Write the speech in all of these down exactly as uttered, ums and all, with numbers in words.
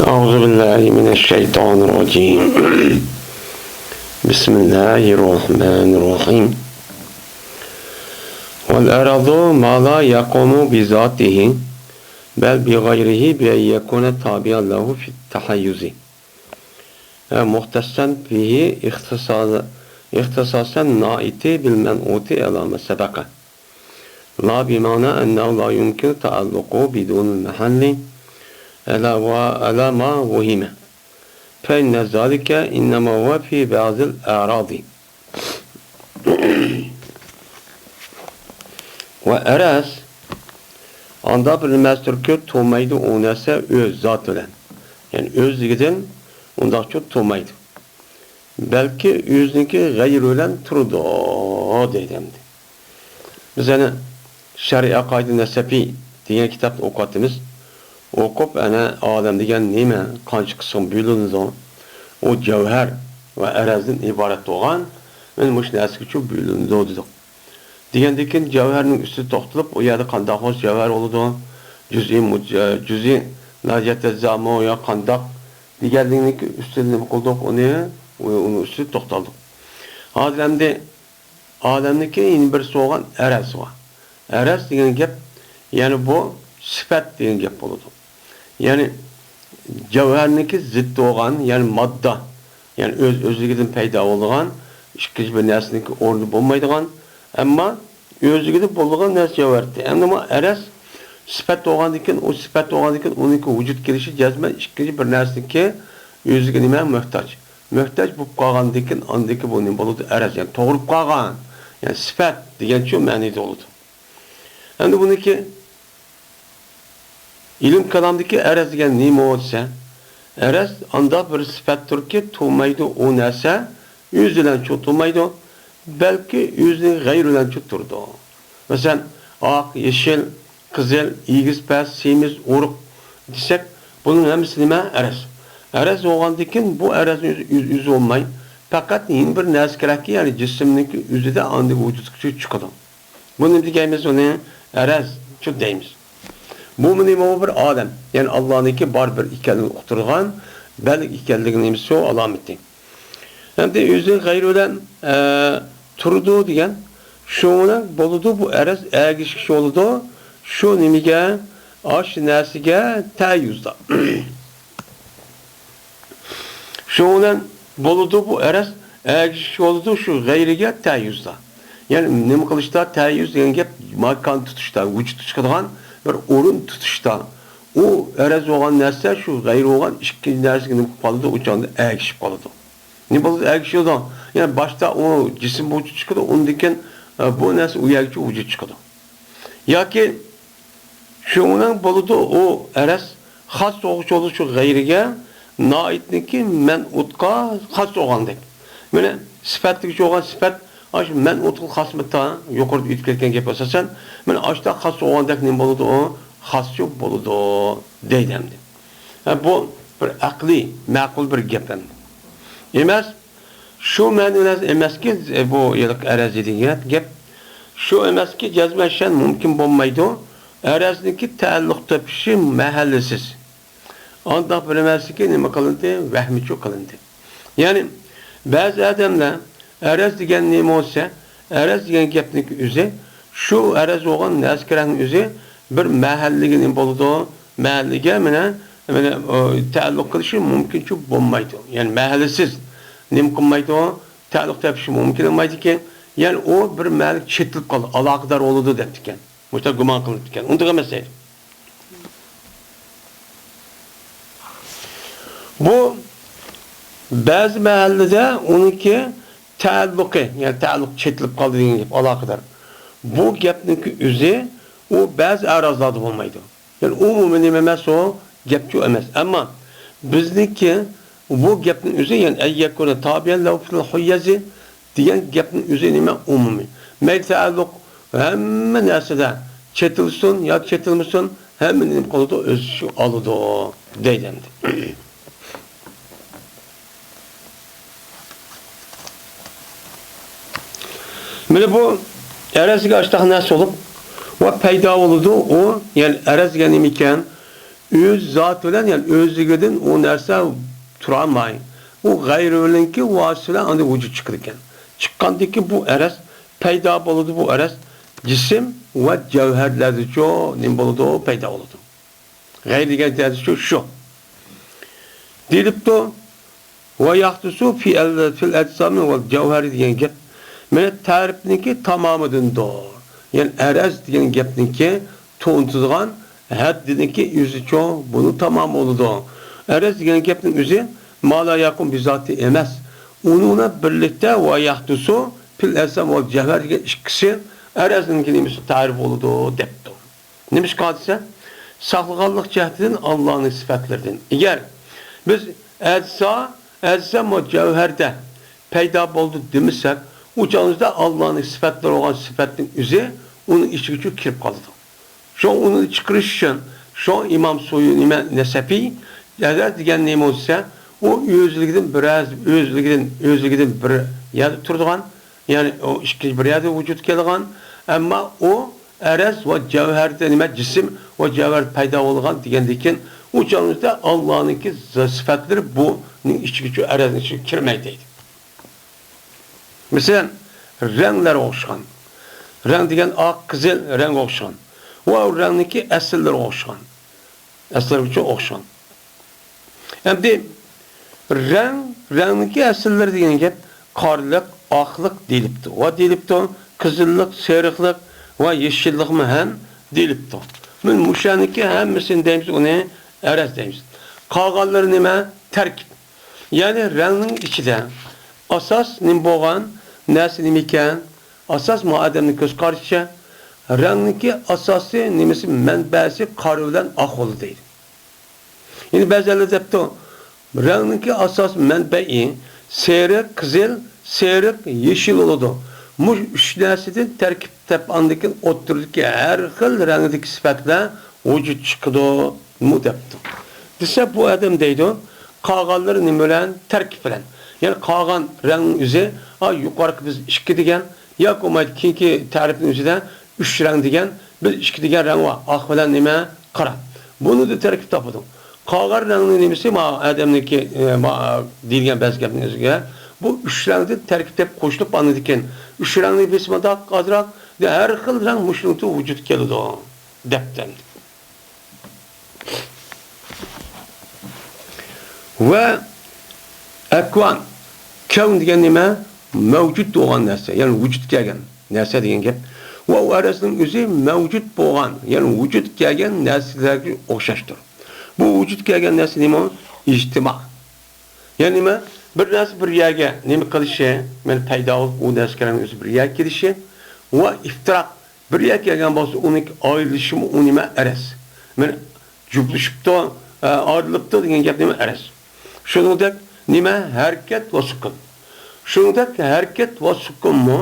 أعوذ بالله من الشيطان الرجيم. بسم الله الرحمن الرحيم. والأعراض ما لا يقوم بذاته بل بغيره بأن يكون تابعا له في التحيز، مختصا به اختصاص-، اختصاص الناعت بالمنعوت على ما سبق. لا بمعنى أنه لا يمكن تعلقه بدون المحل على و-، على ما وهم، فإن ذلك إنما هو في بعض الأعراض. ۋە ئەرەز ئاندا بىر نەرسىدۇركى، تۇرمايدۇ ئۇ نەرسە ئۆز زاتى بىلەن. يەنى ئۆزلۈكىدىن ئۇنداقچە تۇرمايدۇ. بەلكى ئۆزىنىڭكى غەيرى بىلەن تۇرىدۇ، دەيدۇ ئەمدى. بىز ئەنە شەرئى ئەقايىدى نەسەپى دېگەن كىتابنى ئوقۇۋاتىمىز. ئوقۇپ، ئەنە ئالەم دېگەن نېمە، قانچە قىسىمغا بۆلۈنىدۇ؟ ئۇ جەۋھەر ۋە ئەرەزدىن ئىبارەت بولغان، مانا مۇشۇ نەرسىگىچۇ بۆلۈنىدۇ دېدۇق. دېگەندىن كېيىن جەۋھەرنىڭ ئۈستىدە توختىلىپ، ئۇ يەردە قانداق بولسا جەۋھەر بولىدۇ، جۈزئىي مۇج-، جۈزئىي لا يەتەجزامۇ يا قانداق دېگەنلىكنىڭكى ئۈستىدە نېمە قىلدۇق؟ ئۇنى، ئۇنىڭ ئۈستىدە توختالدۇق. ھازىر ئەمدى ئالەمنىڭكى يەنە بىرسى بولغان ئەرەز بار. ئەرەز دېگەن گەپ، يەنى بۇ سۈپەت دېگەن گەپ بولىدۇ. يەنى جەۋھەرنىڭكى زىددى بولغان، يەنى ماددا، يەنى ئۆز-ئۆزلۈكىدىن پەيدا بولىدىغان، ئىككىنچى بىر نەرسىنىڭكى ئورنى بولمايدىغان، ئەمما ئۆزلۈكىدە بولىدىغان نەرسە جەۋھەر. ئەمدى بۇ ئەرەز سۈپەت بولغاندىن كېيىن، ئۇ سۈپەت بولغاندىن كېيىن ئۇنىڭكى ۋۇجۇد كېلىشى جەزمەن ئىككىنچى بىر نەرسىنىڭكى ئۆزىگە نېمە؟ مۆھتاج. مۆھتاج بولۇپ قالغاندىن كېيىن، ئاندىن كېيىن بۇ نېمە بولىدۇ؟ ئەرەز، يەنى توغرىلىپ قالغان، يەنى سۈپەت دېگەنچۇ مەنىدە بولىدۇ. ئەمدى بۇنىڭكى ئىلىم كالامدىكى ئەرەز دېگەن نېمە دېسە، ئەرەز ئانداق بىر سۈپەتتۇركى، تۇرمايدۇ ئۇ نەرسە، ئۆزى بىلەنچۇ تۇرمايدۇ، بەلكى ئۆزىنىڭ غەيرى بىلەنچۇ تۇرىدۇ. مەسىلەن، ئاق، يېشىل، قىزىل، ئېگىز، پەس، سېمىز، ئورۇق دېسەك، بۇنىڭ ھەممىسى نېمە؟ ئەرەز. ئەرەز بولغاندىن كېيىن بۇ ئەرەزنى ئۆزى، ئۆزى، ئۆزى بولماي، پەقەت يەنە بىر نەرسە كېرەككى، يەنى جىسىمنىڭكى ئۆزىدە ئاندىن ۋۇجۇدقا چىقىدۇ. بۇنى نېمە دېگەيمىز؟ ئۇنى ئەرەز شۇ دەيمىز. بۇ نېمە؟ بۇ بىر ئالەم. يەنى ئاللانىڭكى بار بىر ئىكەنلىكىنى ئۇقتۇرىدىغان بەلگە ئىكەنلىكىنىڭ نېمىسى شۇ؟ ئالامىتى. ئەمدى ئۆزىنىڭ غەيرى بىلەن، ئە، تۇرىدۇ دېگەن. شۇنىڭ بىلەن بولىدۇ، بۇ ئەرەز ئەگىشىش بولىدۇ. شۇ نېمىگە؟ ئاشۇ نەرسىگە تەييۇزدا. شۇنىڭ بىلەن بولىدۇ، بۇ ئەرەز ئەگىشىش بولىدۇ، شۇ غەيرىگە تەييۇزدا. يەنى نېمە قىلىشتا؟ تەييۇز دېگەن گەپ ماكان تۇتۇشتا، ۋۇجۇد تۇتۇش قىلىدىغان بىر ئورۇن تۇتۇشتا. ئۇ ئەرەز بولغان نەرسە شۇ غەيرى بولغان ئىككىنچى نەرسىگە نېمە قىلىپ قالىدۇ؟ ئۇ چاغدا ئەگىشىپ قالىدۇ. نېمە بولىدۇ؟ ئەگىشىدۇ. يەنى باشتا ئۇ جىسىم ۋۇجۇد چىقىدۇ، ئۇندىن كېيىن، ئە، بۇ نەرسە ئۇ يەرگىچە ۋۇجۇد چىقىدۇ. ياكى شۇنىڭ بولىدۇ، ئۇ ئەرەز خاس بولغۇچى بولىدۇ شۇ غەيرىگە، نائىتنىڭكى مەنئۇتقا خاس بولغاندەك. مانا سۈپەتتىكى بولغان سۈپەت، ئاشۇ مەنئۇتقا خاسمىتا؟ يۇقىرىدا ئۆتۈپ كەتكەن گەپ ئاساسەن، مانا ئاشۇنداق خاس بولغاندەك نېمە بولىدۇ؟ ئۇ خاسچۇ بولىدۇ، دەيدۇ ئەمدى. ھە، بۇ بىر ئەقلىي، مەقۇل بىر گەپ ئەمدى. ئەمەس، شۇ مەنىدە ئەمەسكى، بۇ ھېلىقى ئەرەز دېگەن گەپ. شۇ ئەمەسكى، جەزمەن شەن مۇمكىن بولمايدۇ. ئەرەزنىڭكى تەئەللۇق تېپىشى مەھەللىسىز. ئانداق بىر ئەمەسكى نېمە قىلىندى؟ ۋەھمىچۇ قىلىندى. يەنى بەزى ئادەملەر ئەرەز دېگەن نېمە بولسا، ئەرەز دېگەن گەپنىڭكى ئۆزى، شۇ ئەرەز بولغان نەرسە كېرەكنىڭ ئۆزى بىر مەھەللىگە نېمە بولىدۇ؟ مەھەللىگە مانا، مانا، ئۇ، تەئەللۇق قىلىشى مۇمكىنچۇ بولمايدۇ. يەنى مەھەللىسىز نېمە قىلمايدۇ؟ تەئەللۇق تېپىشى مۇمكىن بولمايدىكەن. يەنى ئۇ بىر مەھەللىگە چېتىلىپ قالىدۇ، ئالاقىدار بولىدۇ دەپتىكەن. مۇشۇنداق گۇمان قىلىنىدىكەن. ئۇنداق ئەمەس دەيدۇ. بۇ بەزى مەھەللىدە ئۇنىڭكى تەئەللۇقى، يەنى تەئەللۇق چېتىلىپ قالدى دېگەن گەپ، ئالاقىدار. بۇ گەپنىڭكى ئۆزى ئۇ بەزى ئەرازلاردا بولمايدۇ. يەنى ئومۇمىي نېمە ئەمەس ئۇ؟ گەپچۇ ئەمەس. ئەمما بىزنىڭكى بۇ گەپنىڭ ئۆزى، يەنى ئەن يەكۇنە تابىئەن لەھۇ فىل ھۇييەزى دېگەن گەپنىڭ ئۆزى نېمە؟ ئومۇمىي. مەيلى تەئەللۇق ھەممە نەرسىدە چېتىلسۇن ياكى چېتىلمىسۇن، ھەممىنى نېمە قىلىدۇ؟ ئۆز ئىچىگە ئالىدۇ، دەيدۇ ئەمدى. مانا بۇ ئەرەزگە ئاشتاق نەرسە بولۇپ، ۋە پەيدا بولىدۇ ئۇ، يەنى ئەرەز دېگەن نېمە ئىكەن؟ ئۆز زاتى بىلەن، يەنى ئۆزلۈكىدىن ئۇ نەرسە تۇرالماي، ئۇ غەيرىنىڭكى ۋاسىتىسى بىلەن ئاندىن ۋۇجۇد چىقىدىكەن. چىققاندىن كېيىن بۇ ئەرەز پەيدا بولىدۇ، بۇ ئەرەز جىسىم ۋە جەۋھەرلەردىچۇ نېمە بولىدۇ؟ پەيدا بولىدۇ. غەير دېگەن جەھەتتىچۇ شۇ. دېيىلىپتۇ، ۋە يەھدۇسۇ فى ئەل-، فىل ئەجسامى ۋەل جەۋھەرى دېگەن گەپ مانا تەرىپنىڭكى تامامىدىندۇر. يەنى ئەرەز دېگەن گەپنىڭكى تونۇتىدىغان ھەددىنىڭكى ئۆزىچۇ بۇنىڭ تامامى بولىدۇ. ئەرەز دېگەن گەپنىڭ ئۆزى ما لا يەقۇمۇ بىزاتى ئەمەس. ئۇنىڭ بىلەن بىرلىكتە ۋە يەھدۇسۇ فىل ئەجسام ۋەل جەۋھەر دېگەن ئىككىسى ئەرەزنىڭكى نېمىسى تەرىپى بولىدۇ دەپتۇ. نېمىشقا دېسە، ساقلىغانلىق جەھەتتىن ئاللانىڭ سۈپەتلىرىدىن. ئەگەر بىز ئەجزا، ئەجسام ۋە جەۋھەردە پەيدا بولدى دېمىسەك، ئۇ چاغدا ئاللانىڭ سۈپەتلىرى بولغان سۈپەتنىڭ ئۆزى ئۇنىڭ ئىچىگىچۇ كىرىپ قالىدۇ. شۇڭا ئۇنى چىقىرىش ئۈچۈن، شۇڭا ئىمام سۇيۇ-، نېمە، نەسەپىي، ئەرەز دېگەن نېمە دېسە، ئۇ ئۆزلۈكىدىن بىر، ئۆزلۈكىدىن، ئۆزلۈكىدىن بىر يەردە تۇرىدىغان، يەنى ئۇ ئىككىنچى بىر يەردە ۋۇجۇدقا كېلىدىغان، ئەمما ئۇ ئەرەز ۋە جەۋھەردە نېمە، جىسىم ۋە جەۋھەر پەيدا بولغان دېگەندىن كېيىن، ئۇ چاغدا ئاللانىڭكى زا-، سۈپەتلىرى بۇنىڭ ئىچىگىچۇ، ئەرەزنىڭ ئىچىگە كىرمەيدۇ دەيدۇ. مەسىلەن، رەڭلەر ئوخشىغان. رەڭ دېگەن ئاق، قىزىل رەڭگە ئوخشىغان. ۋە رەڭنىڭكى ئەسىللىرىگە ئوخشىغان. ئەسلىرىگىچۇ ئوخشىغان. ئەمدى رەڭ، رەڭنىڭكى ئەسىللىرى دېگەن گەپ قارىلىق، ئاقلىق دېيىلىپتۇ. ۋە دېيىلىپتۇ، قىزىللىق، سېرىقلىق ۋە يېشىللىقمۇ ھەم دېيىلىپتۇ. مانا مۇشۇنىڭكى ھەممىسىنى دەيمىز، ئۇنى ئەرەز دەيمىز. قالغانلىرى نېمە؟ تەركىب. يەنى رەڭنىڭ ئىچىدە ئاساس نېمە بولغان، نەرسە نېمىكەن؟ ئاساس ما ئادەمنىڭ كۆز قارىشىچە، رەڭنىڭكى ئاساسىي نېمىسى، مەنبەسى قارا بىلەن ئاق بولىدۇ دەيدۇ. يەنى بەزىلەر دەپتۇ، رەڭنىڭكى ئاساسىي مەنبەي سېرىق، قىزىل، سېرىق، يېشىل بولىدۇ. مۇشۇ ئۈچ نەرسىدىن تەركىب تاپقاندىن كېيىن ئوتتۇرىدىكى ھەر خىل رەڭدىكى سۈپەتلەر ۋۇجۇد چىقىدۇمۇ دەپتۇ. دېسە، بۇ ئادەم دەيدۇ، قالغانلىرى نېمە بىلەن؟ تەركىب بىلەن. يەنى قالغان رەڭنىڭ ئۆزى، ئا، يۇقىرىقى بىز ئىككى دېگەن، ياكى بولمايدۇ كېيىنكى تەرىپنىڭ ئۆزىدە ئۈچ رەڭ دېگەن، بىز ئىككى دېگەن رەڭ بار، ئاق بىلەن نېمە؟ قارا. بۇنىڭدىن تەركىب تاپىدۇ. قالغان رەڭنىڭ نېمىسى؟ ما ئادەمنىڭكى، ئە، ما دېيىلگەن بەزى گەپنىڭ ئۆزىگە، بۇ ئۈچ رەڭدىن تەركىب تاپىپ قوشۇلۇپ، ئاندىن كېيىن ئۈچ رەڭنىڭ بېسىمىدا ئازراق، ھەر خىل رەڭ مۇشۇنىڭدا ۋۇجۇدقا كېلىدۇ، دەپتۇ. ۋە ئەكۋان، كەۋن دېگەن نېمە؟ مەۋجۇت بولغان نەرسە، يەنى ۋۇجۇدقا كەلگەن نەرسە دېگەن گەپ. ۋە ئۇ ئەرەزنىڭ ئۆزى مەۋجۇت بولغان، يەنى ۋۇجۇدقا كەلگەن نەرسىلەرگە ئوخشاشتۇر. بۇ ۋۇجۇدقا كەلگەن نەرسە نېمە؟ ئىجتىما. يەنى نېمە؟ بىر نەرسە بىر يەرگە نېمە قىلىشى، مانا پەيدا بولۇپ، ئۇ نەرسىلەرنىڭ ئۆزى بىر يەرگە كېلىشى ۋە ئىفتىراق، بىر يەرگە كەلگەن بولسا، ئۇنىڭ ئايرىلىشىمۇ ئۇ نېمە؟ ئەرەز. مانا جۈپلىشىپتۇ، ئە، ئايرىلىپتۇ دېگەن گەپ نېمە؟ ئەرەز. شۇنىڭدەك نېمە؟ ھەرىكەت ۋە سۈكۈن. شۇنىڭدەك ھەرىكەت ۋە سۈكۈنمۇ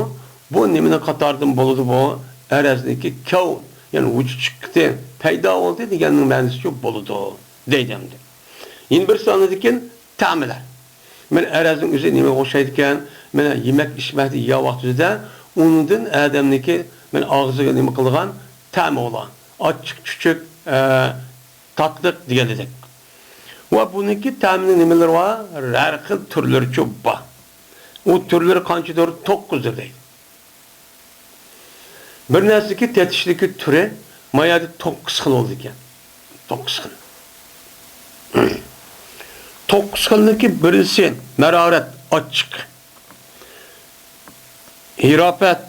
بۇ نېمىنىڭ قاتارىدىن بولىدۇ؟ بۇ ئەرەزنىڭكى كەۋن، يەنى ۋۇجۇد چىقتى، پەيدا بولدى دېگەننىڭ مەنىسىچۇ بولىدۇ دەيدۇ ئەمدى. يەنە بىرسى ئاندىن كېيىن تەمىلەر. مانا ئەرەزنىڭ ئۆزى نېمىگە ئوخشايدىكەن؟ مانا يېمەك ئىچمەكنى يېگەن ۋاقتىدا ئۇنىڭدىن ئادەمنىڭكى مانا ئاغزىغا نېمە قىلىدىغان تەمى بولىدىغان. ئاچچىق، چۈچۈك، ئە، تاتلىق دېگەندەك. ۋە بۇنىڭكى تەمىنىڭ نېمىلىرى بار؟ ھەر خىل تۈرلىرىچۇ بار. ئۇ تۈرلىرى قانچىدۇر؟ توققۇزدۇر دەيدۇ. بىر نەرسىگە تېتىشلىكى تۈرى ما يەردە توققۇز خىل بولىدىكەن. توققۇز خىل. توققۇز خىلنىڭكى بىرسى مەرارەت، ئاچچىق. ھىراپەت.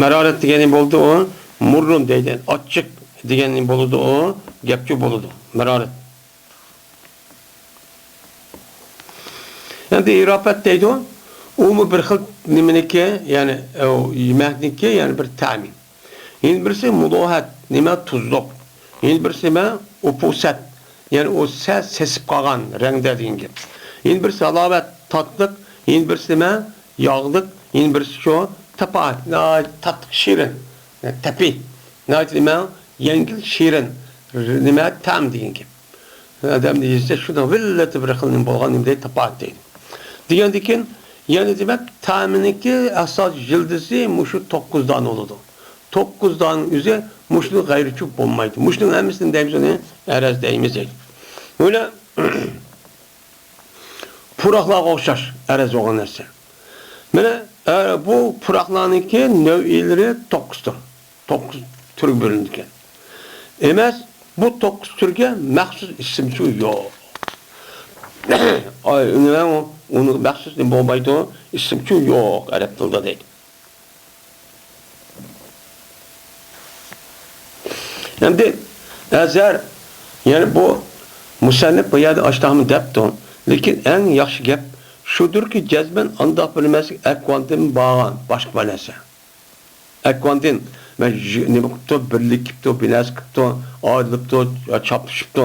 مەرارەت دېگەنى بولدى ئۇ، مۇررۇن دەيدۇ. ئاچچىق دېگەنى بولىدۇ ئۇ، گەپچۇ بولىدۇ. مەرارەت. ئەمدى ھىراپەت دەيدۇ. ئۇمۇ بىر خىل نېمىنىكى، يەنى، ئۇ يېمەكنىكى، يەنى بىر تەمى. يەنە بىرسى مۇلوھەت، نېمە؟ تۇزلۇق. يەنە بىرسى نېمە؟ ئۇپۇسەت. يەنى ئۇ سەل سېسىپ قالغان رەڭدە دېگەن گەپ. يەنە بىرسى ھالاۋەت، تاتلىق. يەنە بىرسى نېمە؟ ياغلىق. يەنە بىرسى شۇ تاپائەت، ناھايىتى تاتلىق، شېرىن. تەپى. ناھايىتى نېمە؟ يەڭگىل، شېرىن. نېمە؟ تەم دېگەن گەپ. ئادەمنى يېسە، شۇنىڭ ۋىللىتى بىر خىل نېمە بولغان نېمە دەيدۇ، تاپائەت دەيدۇ. دېگەندىكىن، يەنى دېمەك، تەمىنىڭكى ئاساس يىلتىزى مۇشۇ توققۇز دانە بولىدۇ. توققۇز دانىنىڭ ئۆزى مۇشۇنىڭ غەيرىچۇ بولمايدۇ. مۇشۇنىڭ ھەممىسىنى دەيمىز، ئۇنى ئەرەز دەيمىز دەيدۇ. ئۆيلە پۇراقلارغا ئوخشاش ئەرەز بولغان نەرسە. مانا، ئە، بۇ پۇراقلارنىڭكى نەۋئىيلىرى توققۇزدۇر. توققۇز تۈرگە بۆلۈنىدىكەن. ئەمەس، بۇ توققۇز تۈرگە مەخسۇس ئىسىمچۇ يوق. ئاي، ئۇنى، ئۇنى مەخسۇس نېمە بولمايدۇ، ئىسىمچۇ يوق ئەرەب تىلىدا دەيدۇ. ئەمدى ئەزھەر، يەنى بۇ مۇسەننىپ بۇ يەردە ئاشتاقمۇ دەپتۇ. لېكىن ئەڭ ياخشى گەپ شۇدۇركى، جەزمەن ئانداق بىلمەسلىك ئەكۋاندىن بارغان باشقا بىر نەرسە. ئەكۋاندىن، مەن ژ-، نېمە قىپتۇ، بىرلىك كېپتۇ، بىر نەرسە قىپتۇ، ئايرىلىپتۇ، يا چاپلىشىپتۇ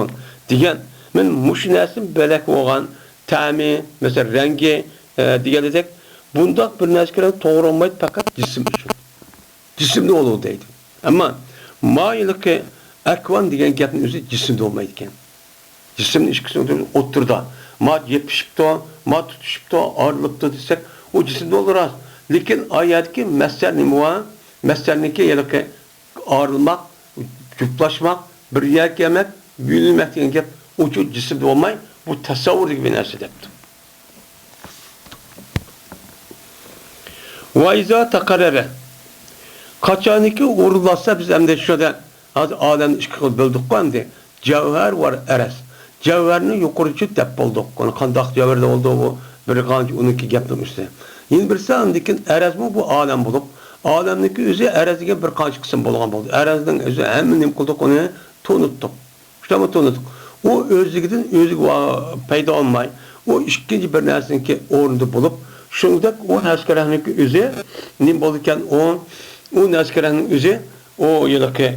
دېگەن. مەن مۇشۇ نەرسىنى بۆلەك بولغان، تەمى، مەسىلەن، رەڭگى، ئە، دېگەندەك، بۇنداق بىر نەرسىگە توغرا بولمايدۇ، پەقەت جىسىم ئۈچۈن. جىسىمدە بولىدۇ دەيدۇ. ئەمما ما ھېلىقى ئەكۋان دېگەن گەپنىڭ ئۆزى جىسىمدە بولمايدىكەن. جىسىمنىڭ ئىككىسى ئوتتۇرىدا. ما يېپىشىپتۇ، ما تۇتۇشۇپتۇ، ئايرىلىپتۇ دېسەك، ئۇ جىسىمدا بولىدۇ راست. لېكىن ئايەتتىكى مەسدەر نېمە بار؟ مەسدەرنىڭكى ھېلىقى ئايرىلماق، جۈپلاشماق، بىر يەرگە كەلمەك، يۆنىلمەك دېگەن گەپ ئۇچۇ جىسىمدا بولماي، بۇ تەسەۋۋۇردىكى بىر نەرسە دەپتۇ. ۋەئىزا تەقەررەرە. قاچانكى ئورۇنلاشسا، بىز ئەمدى شۇدا ھازىر ئالەمنى ئىككى خىل بۆلدۇققۇ ئەمدى. جەۋھەر ۋە ئەرەز. جەۋھەرنى يۇقىرىچە دەپ بولدۇق. ئۇنى قانداق جەۋھەر دەپ بولدى بۇ؟ بىر قانچە ئۇنىڭكى گەپنىڭ ئۈستى. يەنە بىرسى ئاندىن كېيىن ئەرەزمۇ بۇ ئالەم بولۇپ، ئالەمنىڭكى ئۆزى ئەرەز دېگەن بىر قانچە قىسىم بولغان بولدى. ئەرەزنىڭ ئۆزى ھەممە نېمە قىلدۇق، ئۇنى تونۇتتۇق. شۇنداقمۇ تونۇتتۇق. ئۇ ئۆزلۈكىدىن ئۆزىگە ۋا-، پەيدا بولماي، ئۇ ئىككىنچى بىر نەرسىنىڭكى ئورنىدا بولۇپ، شۇنىڭدەك ئۇ نەسكەرەنىڭكى ئۆزى نېمە بولىدىكەن، ئۇ، ئۇ نەسكەرەنىڭ ئۆزى ئۇ ھېلىقى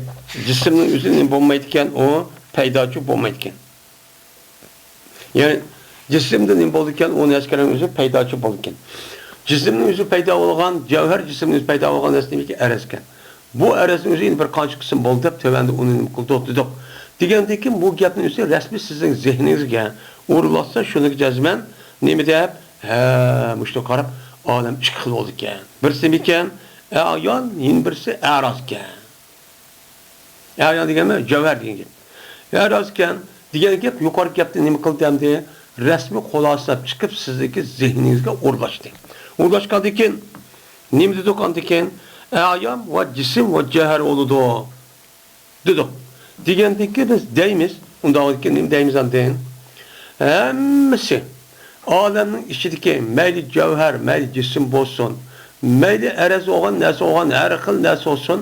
جىسىمنىڭ ئۆزى نېمە بولمايدىكەن، ئۇ پەيداچى بولمايدىكەن. يەنى جىسىمدا نېمە بولىدىكەن، ئۇ نەسكەرەنىڭ ئۆزى پەيداچى بولىدىكەن. جىسىمنىڭ ئۆزى پەيدا بولغان، جەۋھەر جىسىمنىڭ ئۆزى پەيدا بولغان نەرسە نېمىكى؟ ئەرەزكەن. بۇ ئەرەزنىڭ ئۆزى يەنە بىر قانچە قىسىم بولدى دەپ تۆۋەندە ئۇنى نېمە قىلدۇق دېدۇق. دېگەندىن كېيىن بۇ گەپنىڭ ئۆزى رەسمىي سىزنىڭ زېھنىڭىزگە ئورۇنلاشسا، شۇنىڭغا جەزمەن نېمە دەپ، ھە، مۇشۇنى قاراپ، ئالەم ئىككى خىل بولىدىكەن. بىرسى نېمىكەن؟ ئەيان، يەنە بىرسى ئەرازكەن. ئەيان دېگەنمۇ جەۋھەر دېگەن گەپ. ئەرازكەن دېگەن گەپ يۇقىرىقى گەپنى نېمە قىلدى ئەمدى؟ رەسمىي خۇلاسىلەپ چىقىپ، سىزنىڭكى زېھنىڭىزگە ئورۇنلاشتى. ئورۇنلاشقاندىن كېيىن نېمە دېدۇق ئاندىن كېيىن؟ ئەيان ۋە جىسىم ۋە جەۋھەر بولىدۇ دېدۇق. دېگەندىن كېيىن بىز دەيمىز، ئۇنداق بولغاندىن كېيىن نېمە دەيمىز ئاندىن؟ ھەممىسى ئالەمنىڭ ئىچىدىكى مەيلى جەۋھەر، مەيلى جىسىم بولسۇن، مەيلى ئەرەز بولغان نەرسە بولغان، ھەر خىل نەرسە بولسۇن،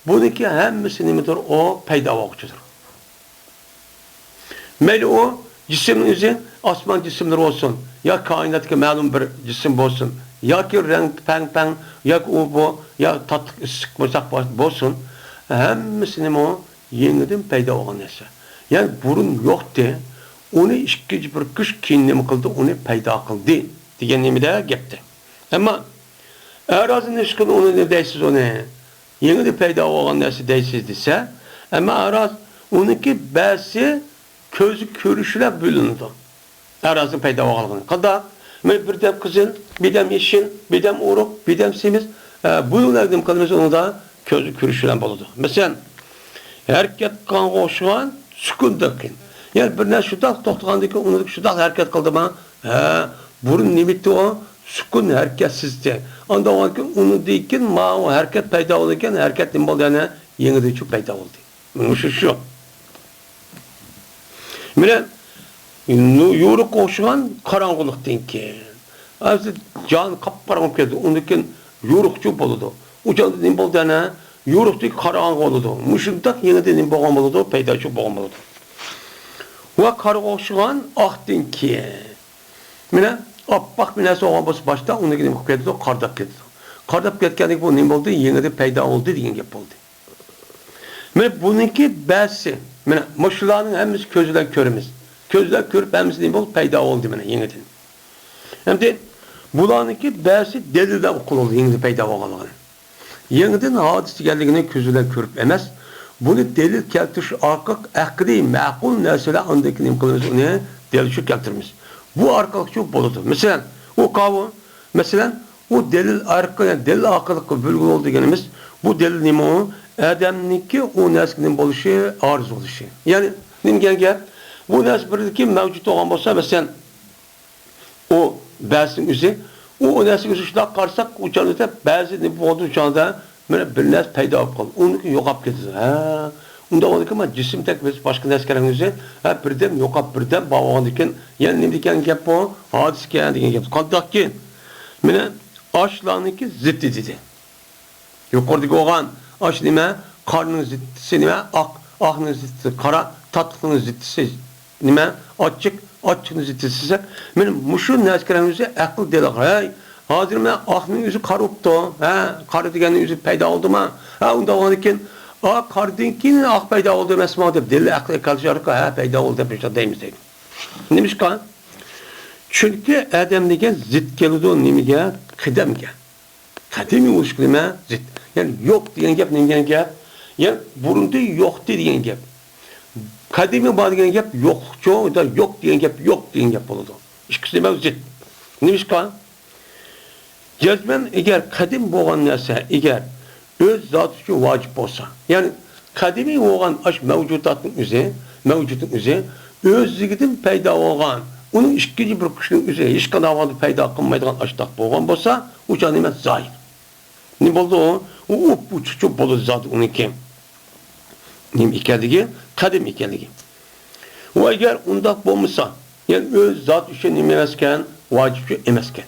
بۇنىڭكى ھەممىسى نېمىدۇر؟ ئۇ پەيدا بولغۇچىدۇر. مەيلى ئۇ جىسىمنىڭ ئۆزى ئاسمان جىسىملىرى بولسۇن، يا كائىناتتىكى مەلۇم بىر جىسىم بولسۇن، ياكى رەڭ پەڭ-پەڭ، ياكى ئۇ بۇ، يا تاتلىق ئىسسىق بولساق بولسۇن، ھەممىسى نېمە ئۇ؟ يېڭىدىن پەيدا بولغان نەرسە. يەنى بۇرۇن يوقتى، ئۇنى ئىككىنچى بىر كۈچ كېيىن نېمە قىلدى؟ ئۇنى پەيدا قىلدى دېگەن نېمىدە گەپتە. ئەمما ئەرازنى نېمىشقىلىدۇ ئۇنى دەيسىز ئۇنى؟ يېڭىدىن پەيدا بولغان نەرسە دەيسىز دېسە، ئەمما ئەراز ئۇنىڭكى بەزىسى كۆزگە كۆرۈنۈشىدە بۆلۈنىدۇ. ئەرازنىڭ پەيدا بولغانلىقىنى. قانداق؟ مانا بىردەم قىزىل، بىردەم يېشىل، بىردەم ئورۇق، بىردەم سېمىز. ئە، بۇ يوللار نېمە قىلىمىز ئۇنىڭدا؟ كۆزگە كۆرۈنۈش بىلەن بولىدۇ. مەسىلەن، ھەرىكەت قىلغانغا ئوخشىغان سۈكۈندىن كېيىن. يەنى بىر نەرسە شۇنداق توختىغاندىن كېيىن ئۇنى شۇنداق ھەرىكەت قىلدىما؟ ھە، بۇرۇن نېمە ئىدى ئۇ؟ سۈكۈن ھەرىكەتسىزدى. ئاندىن كېيىن ئۇنىڭدىن كېيىن ماۋۇ ھەرىكەت پەيدا بولدى ئىكەن، ھەرىكەت نېمە بولدى يەنە؟ يېڭىدىنچۇ پەيدا بولدى. مۇشۇ شۇ. مانا، نۇ-، يورۇققا ئوخشىغان قاراڭغۇلۇقتىن كېيىن. ھازىر جان قاپقاراڭغۇ بولۇپ كېتىدۇ. ئۇندىن كېيىن يورۇقچۇ بولىدۇ. ئۇ جاندا نېمە بولىدۇ يەنە؟ يورۇقتىن قاراڭغۇ بولىدۇ. مۇشۇنداق يېڭىدىن نېمە بولغان بولىدۇ؟ پەيداچۇ بولغان بولىدۇ. ۋە قارغا ئوخشىغان ئاقتىن كېيىن. مانا، ئاپئاق بىر نەرسە بولغان بولسا باشتا، ئۇندىن كېيىن نېمە قىلىپ كېتىدۇ؟ قارداپ كېتىدۇ. قارداپ كەتكەندىن كېيىن بۇ نېمە بولدى؟ يېڭىدىن پەيدا بولدى دېگەن گەپ بولدى. مانا بۇنىڭكى بەزىسى، مانا مۇشۇلارنىڭ ھەممىسى كۆز بىلەن كۆرىمىز. كۆز بىلەن كۆرۈپ ھەممىسى نېمە بولدى؟ پەيدا بولدى مانا يېڭىدىن. ئەمدى بۇلارنىڭكى بەزىسى دەلىل بىلەن ئۇقۇلىدۇ يېڭىدىن پەيدا بولغانلىقىنى. يېڭىدىن ھادىسە دېگەنلىكىنى كۆز بىلەن كۆرۈپ ئەمەس، بۇنى دەلىل كەلتۈرۈش ئارقىلىق ئەقلىي مەقۇل نەرسە بىلەن ئاندىن كېيىن نېمە قىلىمىز؟ ئۇنى دەلىل ئۈچۈن كەلتۈرىمىز. بۇ ئارقىلىقچۇ بولىدۇ. مەسىلەن، ئۇ قاۋۇ، مەسىلەن، ئۇ دەلىل ئارقىلىق، يەنى دەلىل ئارقىلىق بىلگىلى بولىدۇ دېگىنىمىز، بۇ دەلىل نېمە ئۇ؟ ئادەمنىڭكى ئۇ نەرسىگە نېمە بولۇشى، ئاجىز بولۇشى. يەنى نېمە دېگەن گەپ؟ بۇ نەرسە بىردىكى مەۋجۇت بولغان بولسا، مەسىلەن، ئۇ بەزىنىڭ ئۆزى، ئۇ، ئۇ نەرسىگە ئۆزى شۇنداق قارىساق، ئۇ چاغدا بەزى نېمە بولدى، ئۇ چاغدا مانا بىر نەرسە پەيدا بولۇپ قالدى، ئۇنىڭكى يوقاپ كېتىدۇ. ھە، ئۇنداق بولىدىكەن، مانا جىسىمدەك بىز باشقا نەرسىلەرنىڭ ئۆزى، ھە، بىردەم يوقاپ، بىردەم بار بولغاندىكىن، يەنە نېمە دېگەن گەپ بۇ؟ ھادىسىكەن دېگەن گەپ. قانداقكىن؟ مانا ئاشۇلارنىڭكى زىتى دېدى. يۇقىرىدىكى بولغان ئاشۇ نېمە؟ قارنىڭ زىتتىسى نېمە؟ ئاق، ئاقنىڭ زىتتىسى قارا، تاتلىقنىڭ زىتتىسى نېمە؟ ئاچچىق، ئاچچىقنىڭ زىتتىسى دېسەك، مانا مۇشۇ نەرسىلەرنىڭ ئۆزى ئەقىل دېلىغا، ھەي، ھازىر مانا ئاقنىڭ ئۆزى قارا بوپتۇ، ھە، قارا دېگەننىڭ ئۆزى پەيدا بولدىما؟ ھە، ئۇنداق بولغاندىكىن، ئا، قارىدىن كېيىن ئاق پەيدا بولدى ئەمەسمۇ دەپ دېلىل ئەقىل كەلتۈرۈشى ئارقىلىق، ھە، پەيدا بولدى دەپ مۇشۇنداق دەيمىز دەيدۇ. نېمىشقا؟ چۈنكى ئادەم دېگەن زىت كېلىدۇ نېمىگە؟ قەدەمگە. قەدىمىي بولۇشقا نېمە؟ زىت. يەنى يوق دېگەن گەپ نېمە دېگەن گەپ؟ يەنى بۇرۇندىن يوقتى دېگەن گەپ. قەدىمىي بار دېگەن گەپ يوقلۇقچۇ، يا يوق دېگەن گەپ يوق دېگەن گەپ بولىدۇ. ئىككىسى نېمە؟ زىت. نېمىشقا؟ جەزمەن ئەگەر قەدىم بولغان نەرسە ئەگەر ئۆز زاتى ئۈچۈن ۋاجىپ بولسا، يەنى قەدىمىي بولغان ئاشۇ مەۋجۇداتنىڭ ئۆزى، مەۋجۇدنىڭ ئۆزى ئۆزلۈكىدىن پەيدا بولغان، ئۇنىڭ ئىككىنچى بىر كۈچنىڭ ئۆزى ھېچقانداق ۋاقىتتا پەيدا قىلمايدىغان ئاشۇنداق بولغان بولسا، ئۇ چاغ نېمە؟ زاھىر. نېمە بولدى ئۇ؟ ئۇ ئوپئوچۇقچۇ بولىدۇ زادى ئۇنىڭكى. نېمە ئىكەنلىكى؟ قەدىم ئىكەنلىكى. ئۇ ئەگەر ئۇنداق بولمىسا، يەنى ئۆز زاتى ئۈچۈن نېمە ئەمەسكەن؟ ۋاجىپچۇ ئەمەسكەن.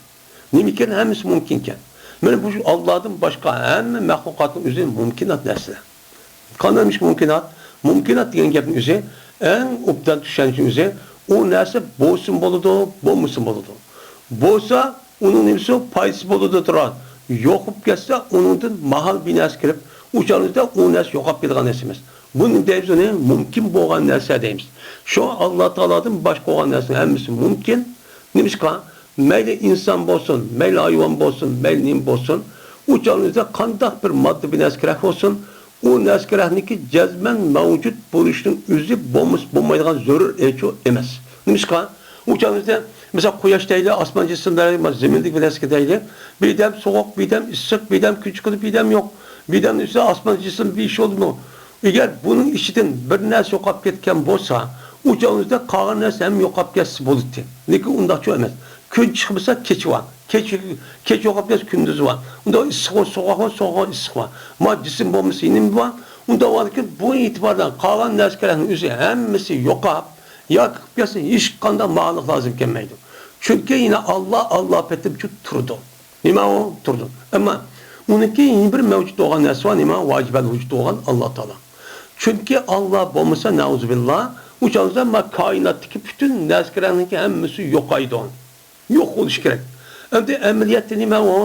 نېمىكەن؟ ھەممىسى مۇمكىنكەن. مانا بۇ ئاللادىن باشقا ھەممە مەخلۇقاتنىڭ ئۆزى مۇمكىنات نەرسىلەر. قانداقمىش مۇمكىنات؟ مۇمكىنات دېگەن گەپنىڭ ئۆزى ئەڭ ئوبدان چۈشەنچىنىڭ ئۆزى، ئۇ نەرسە بولسىمۇ بولىدۇ، بولمىسىمۇ بولىدۇ. بولسا، ئۇنىڭ نېمىسى پايدىسى بولىدۇ تۇرار. يوق بولۇپ كەتسە، ئۇنىڭدىن ماھال بىر نەرسە كىرىپ، ئۇ چاغدا ئۇ نەرسە يوقاپ كېتىدىغان نەرسە ئەمەس. بۇنى دەيمىز، ئۇنى مۇمكىن بولغان نەرسە دەيمىز. شۇڭا ئاللا تائالادىن باشقا بولغان نەرسىنىڭ ھەممىسى مۇمكىن. نېمىشقا؟ مەيلى ئىنسان بولسۇن، مەيلى ھايۋان بولسۇن، مەيلى نېمە بولسۇن، ئۇ چاغدا قانداق بىر ماددا بىر نەرسە كېرەك بولسۇن، ئۇ نەرسە كېرەكنىكى جەزمەن مەۋجۇت بولۇشنىڭ ئۆزى بولمىسا بولمايدىغان زۆرۈر ئەلچۇ ئەمەس. نېمىشقا؟ ئۇ چاغدا مەسىلەن، قۇياش دەيلى، ئاسمان جىسىملىرى، زېمىندىكى بىر نەرسىگە دەيلى، بىردەم سوغۇق، بىردەم ئىسسىق، بىردەم كۈن چىقىدۇ، بىردەم يوق، بىردەم ئىسسىق، ئاسمان جىسىم بىر ئىش بولدىمۇ؟ ئەگەر بۇنىڭ ئىچىدىن بىر نەرسە يوقاپ كەتكەن بولسا، ئۇ چاغدا قالغان نەرسە ھەم يوقاپ كەتسە بولىدىتى. لېكىن ئۇنداقچۇ ئەمەس. كۈن چىقمىسا كېچە بار. كېچە، كېچە يوقاپ كەتسە كۈندۈز بار. ئۇنداق ئىسسىق بولسا سوغۇق بار، سوغۇق بولسا ئىسسىق بار. ما جىسىم بولمىسا نېمە بار؟ ئۇنداق بولغاندىكىن بۇ ئېتىباردىن قالغان نەرسە كېرەكنىڭ ئۆزى ھەممىسى يوقاپ، ياكى قىلىپ كەتسە ھېچقانداق ماھاللىق لازىم كەلمەيدۇ. چۈنكى يەنە ئاللا، ئاللا پېتىمچۇ تۇرىدۇ. نېمە ئۇ؟ تۇرىدۇ. ئەمما ئۇنىڭكى يەنە بىر مەۋجۇت بولغان نەرسە بار، نېمە؟ ۋاجىبەل ۋۇجۇد بولغان ئاللا تائالا. چۈنكى ئاللا بولمىسا، نەئۇزۇبىللا، ئۇ چاغدا ما كائىناتتىكى پۈتۈن نەرسە كېرەكنىڭكى ھەممىسى يوقايدۇ. يوق بولۇشى كېرەك. ئەمدى ئەمەلىيەتتە نېمە ئۇ؟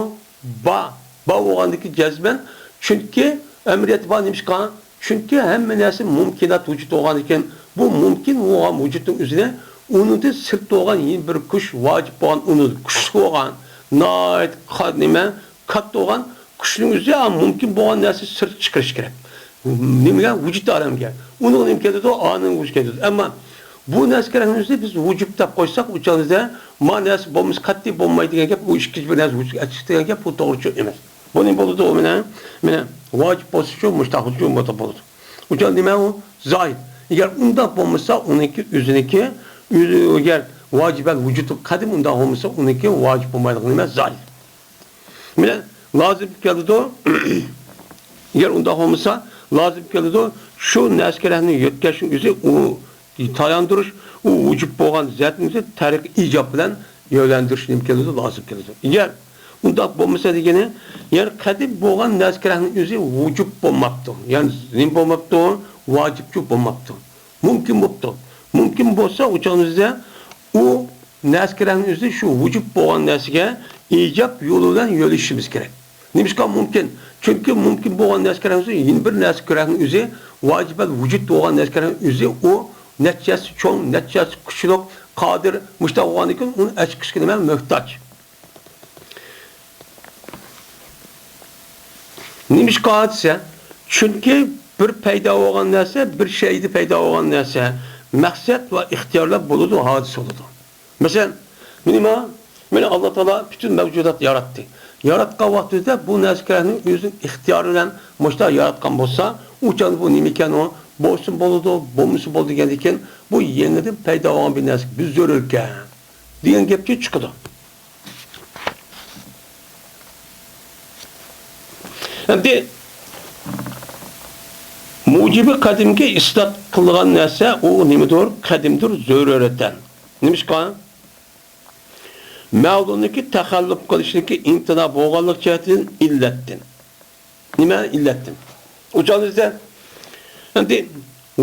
بار. بار بولغاندىكى جەزمەن. چۈنكى ئەمەلىيەتتە بار نېمىشقا؟ چۈنكى ھەممە نەرسە مۇمكىنات ۋۇجۇد بولغاندىكىن، بۇ مۇمكىن بولغان ۋۇجۇدنىڭ ئۆزىنى ئۇنىڭدىن سىرت بولغان يەنە بىر كۈچ ۋاجىپ بولغان، ئۇنىڭ كۈچلۈك بولغان، ناھايىتى قا-، نېمە، كاتتا بولغان كۈچنىڭ ئۆزى مۇمكىن بولغان نەرسە سىرتقا چىقىرىش كېرەك. نېمىگە؟ ۋۇجۇد ئالەمگە. ئۇنىڭ نېمە كېلىدۇ؟ ئانىڭ ۋۇجۇد كېلىدۇ. ئەمما بۇ نەرسە كېرەكنىڭ ئۆزىنى بىز ۋۇجۇد دەپ قويساق، ئۇ چاغدا ما نەرسە بولمىسا قەتئىي بولمايدۇ دېگەن گەپ، ئۇ ئىككىنچى بىر نەرسە ۋۇجۇدقا ئەكسىش دېگەن گەپ، بۇ توغرىچۇ ئەمەس. بۇ نېمە بولىدۇ؟ ئۇ مانا، مانا ۋاجىپ بولسىچۇ، مۇشتاق بولسىچۇ، مۇنداق بولىدۇ. ئۇ چاغدا نېمە ئۇ؟ زاھىر. ئەگەر ئۇنداق بولمىسا، ئۇنىڭكى ئۆزىنىڭكى، ئۆزى ئەگەر ۋاجىبەل ۋۇجۇد قەدىم ئۇنداق بولمىسا، ئۇنىڭكى ۋاجىپ بولمايدىغىنى نېمە؟ زاھىر. مانا لازىم كېلىدۇ. ئەگەر ئۇنداق بولمىسا، لازىم كېلىدۇ، شۇ نەرسە كېرەكنى يۆتكەشنىڭ ئۆزى ئۇ تاياندۇرۇش، ئۇ ۋۇجۇب بولغان زاتنىڭ ئۆزى تەرىقى ئىجاب بىلەن يۆلەندۈرۈش نېمە كېلىدۇ؟ لازىم كېلىدۇ. ئەگەر ئۇنداق بولمىسا دېگىنى، يەنى قەدىم بولغان نەرسە كېرەكنىڭ ئۆزى ۋۇجۇب بولماپتۇ. يەنى نېمە بولماپتۇ؟ ۋاجىبچۇ بولماپتۇ. مۇمكىن بوپتۇ. مۇمكىن بولسا، ئۇ چاغدا بىزدە ئۇ نەرسە كېرەكنىڭ ئۆزى شۇ ۋۇجۇب بولغان نەرسىگە ئىجاب يولى بىلەن يۆلىشىمىز كېرەك. نېمىشقا مۇمكىن؟ چۈنكى مۇمكىن بولغان نەرسە كېرەكنىڭ ئۆزى، يەنە بىر نەرسە كېرەكنىڭ ئۆزى، ۋاجىبەل ۋۇجۇد بولغان نەرسە كېرەكنىڭ ئۆزى، ئۇ نەچچىسى چوڭ، نەچچىسى كۈچلۈك، قادىر، مۇشتاق بولغاندىن كېيىن ئۇنى ئەچىقىشقا نېمە موھتاج. نېمىشقا دېسە، چۈنكى بىر پەيدا بولغان نەرسە، بىر شەيدە پەيدا بولغان نەرسە، مەقسەت ۋە ئىختىيارلار بولىدۇ، ھادىسە بولىدۇ. مەسىلەن، مېنى ما-، مېنى ئاللا تائالا پۈتۈن مەۋجۇدات ياراتتى. ياراتقان ۋاقتىدا بۇ نەرسە كېرەكنى ئۆزىنىڭ ئىختىيارى بىلەن مۇشۇنداق ياراتقان بولسا، ئۇ چاغدا بۇ نېمە ئىكەن ئۇ؟ بولسۇن بولىدۇ، بولمىسا بولىدۇ دېگەندىكىن، بۇ يېڭىدىن پەيدا بولغان بىر نەرسە، بىر زۆرۈركەن دېگەن گەپچە چىقىدۇ. ئەمدى مۇجىبى قەدىمگە ئىسناد قىلغان نەرسە ئۇ نېمىدۇر؟ قەدىمدۇر، زۆرۈرەتەن. نېمىشقا؟ مەلۇمنىڭكى تەخەللۇپ قىلىشنىڭكى ئىمتىنا بولغانلىق جەھەتتىن ئىللەتتىن. نېمە ئىللەتتىن؟ ئۇ چاغدا بىزدە ئەمدى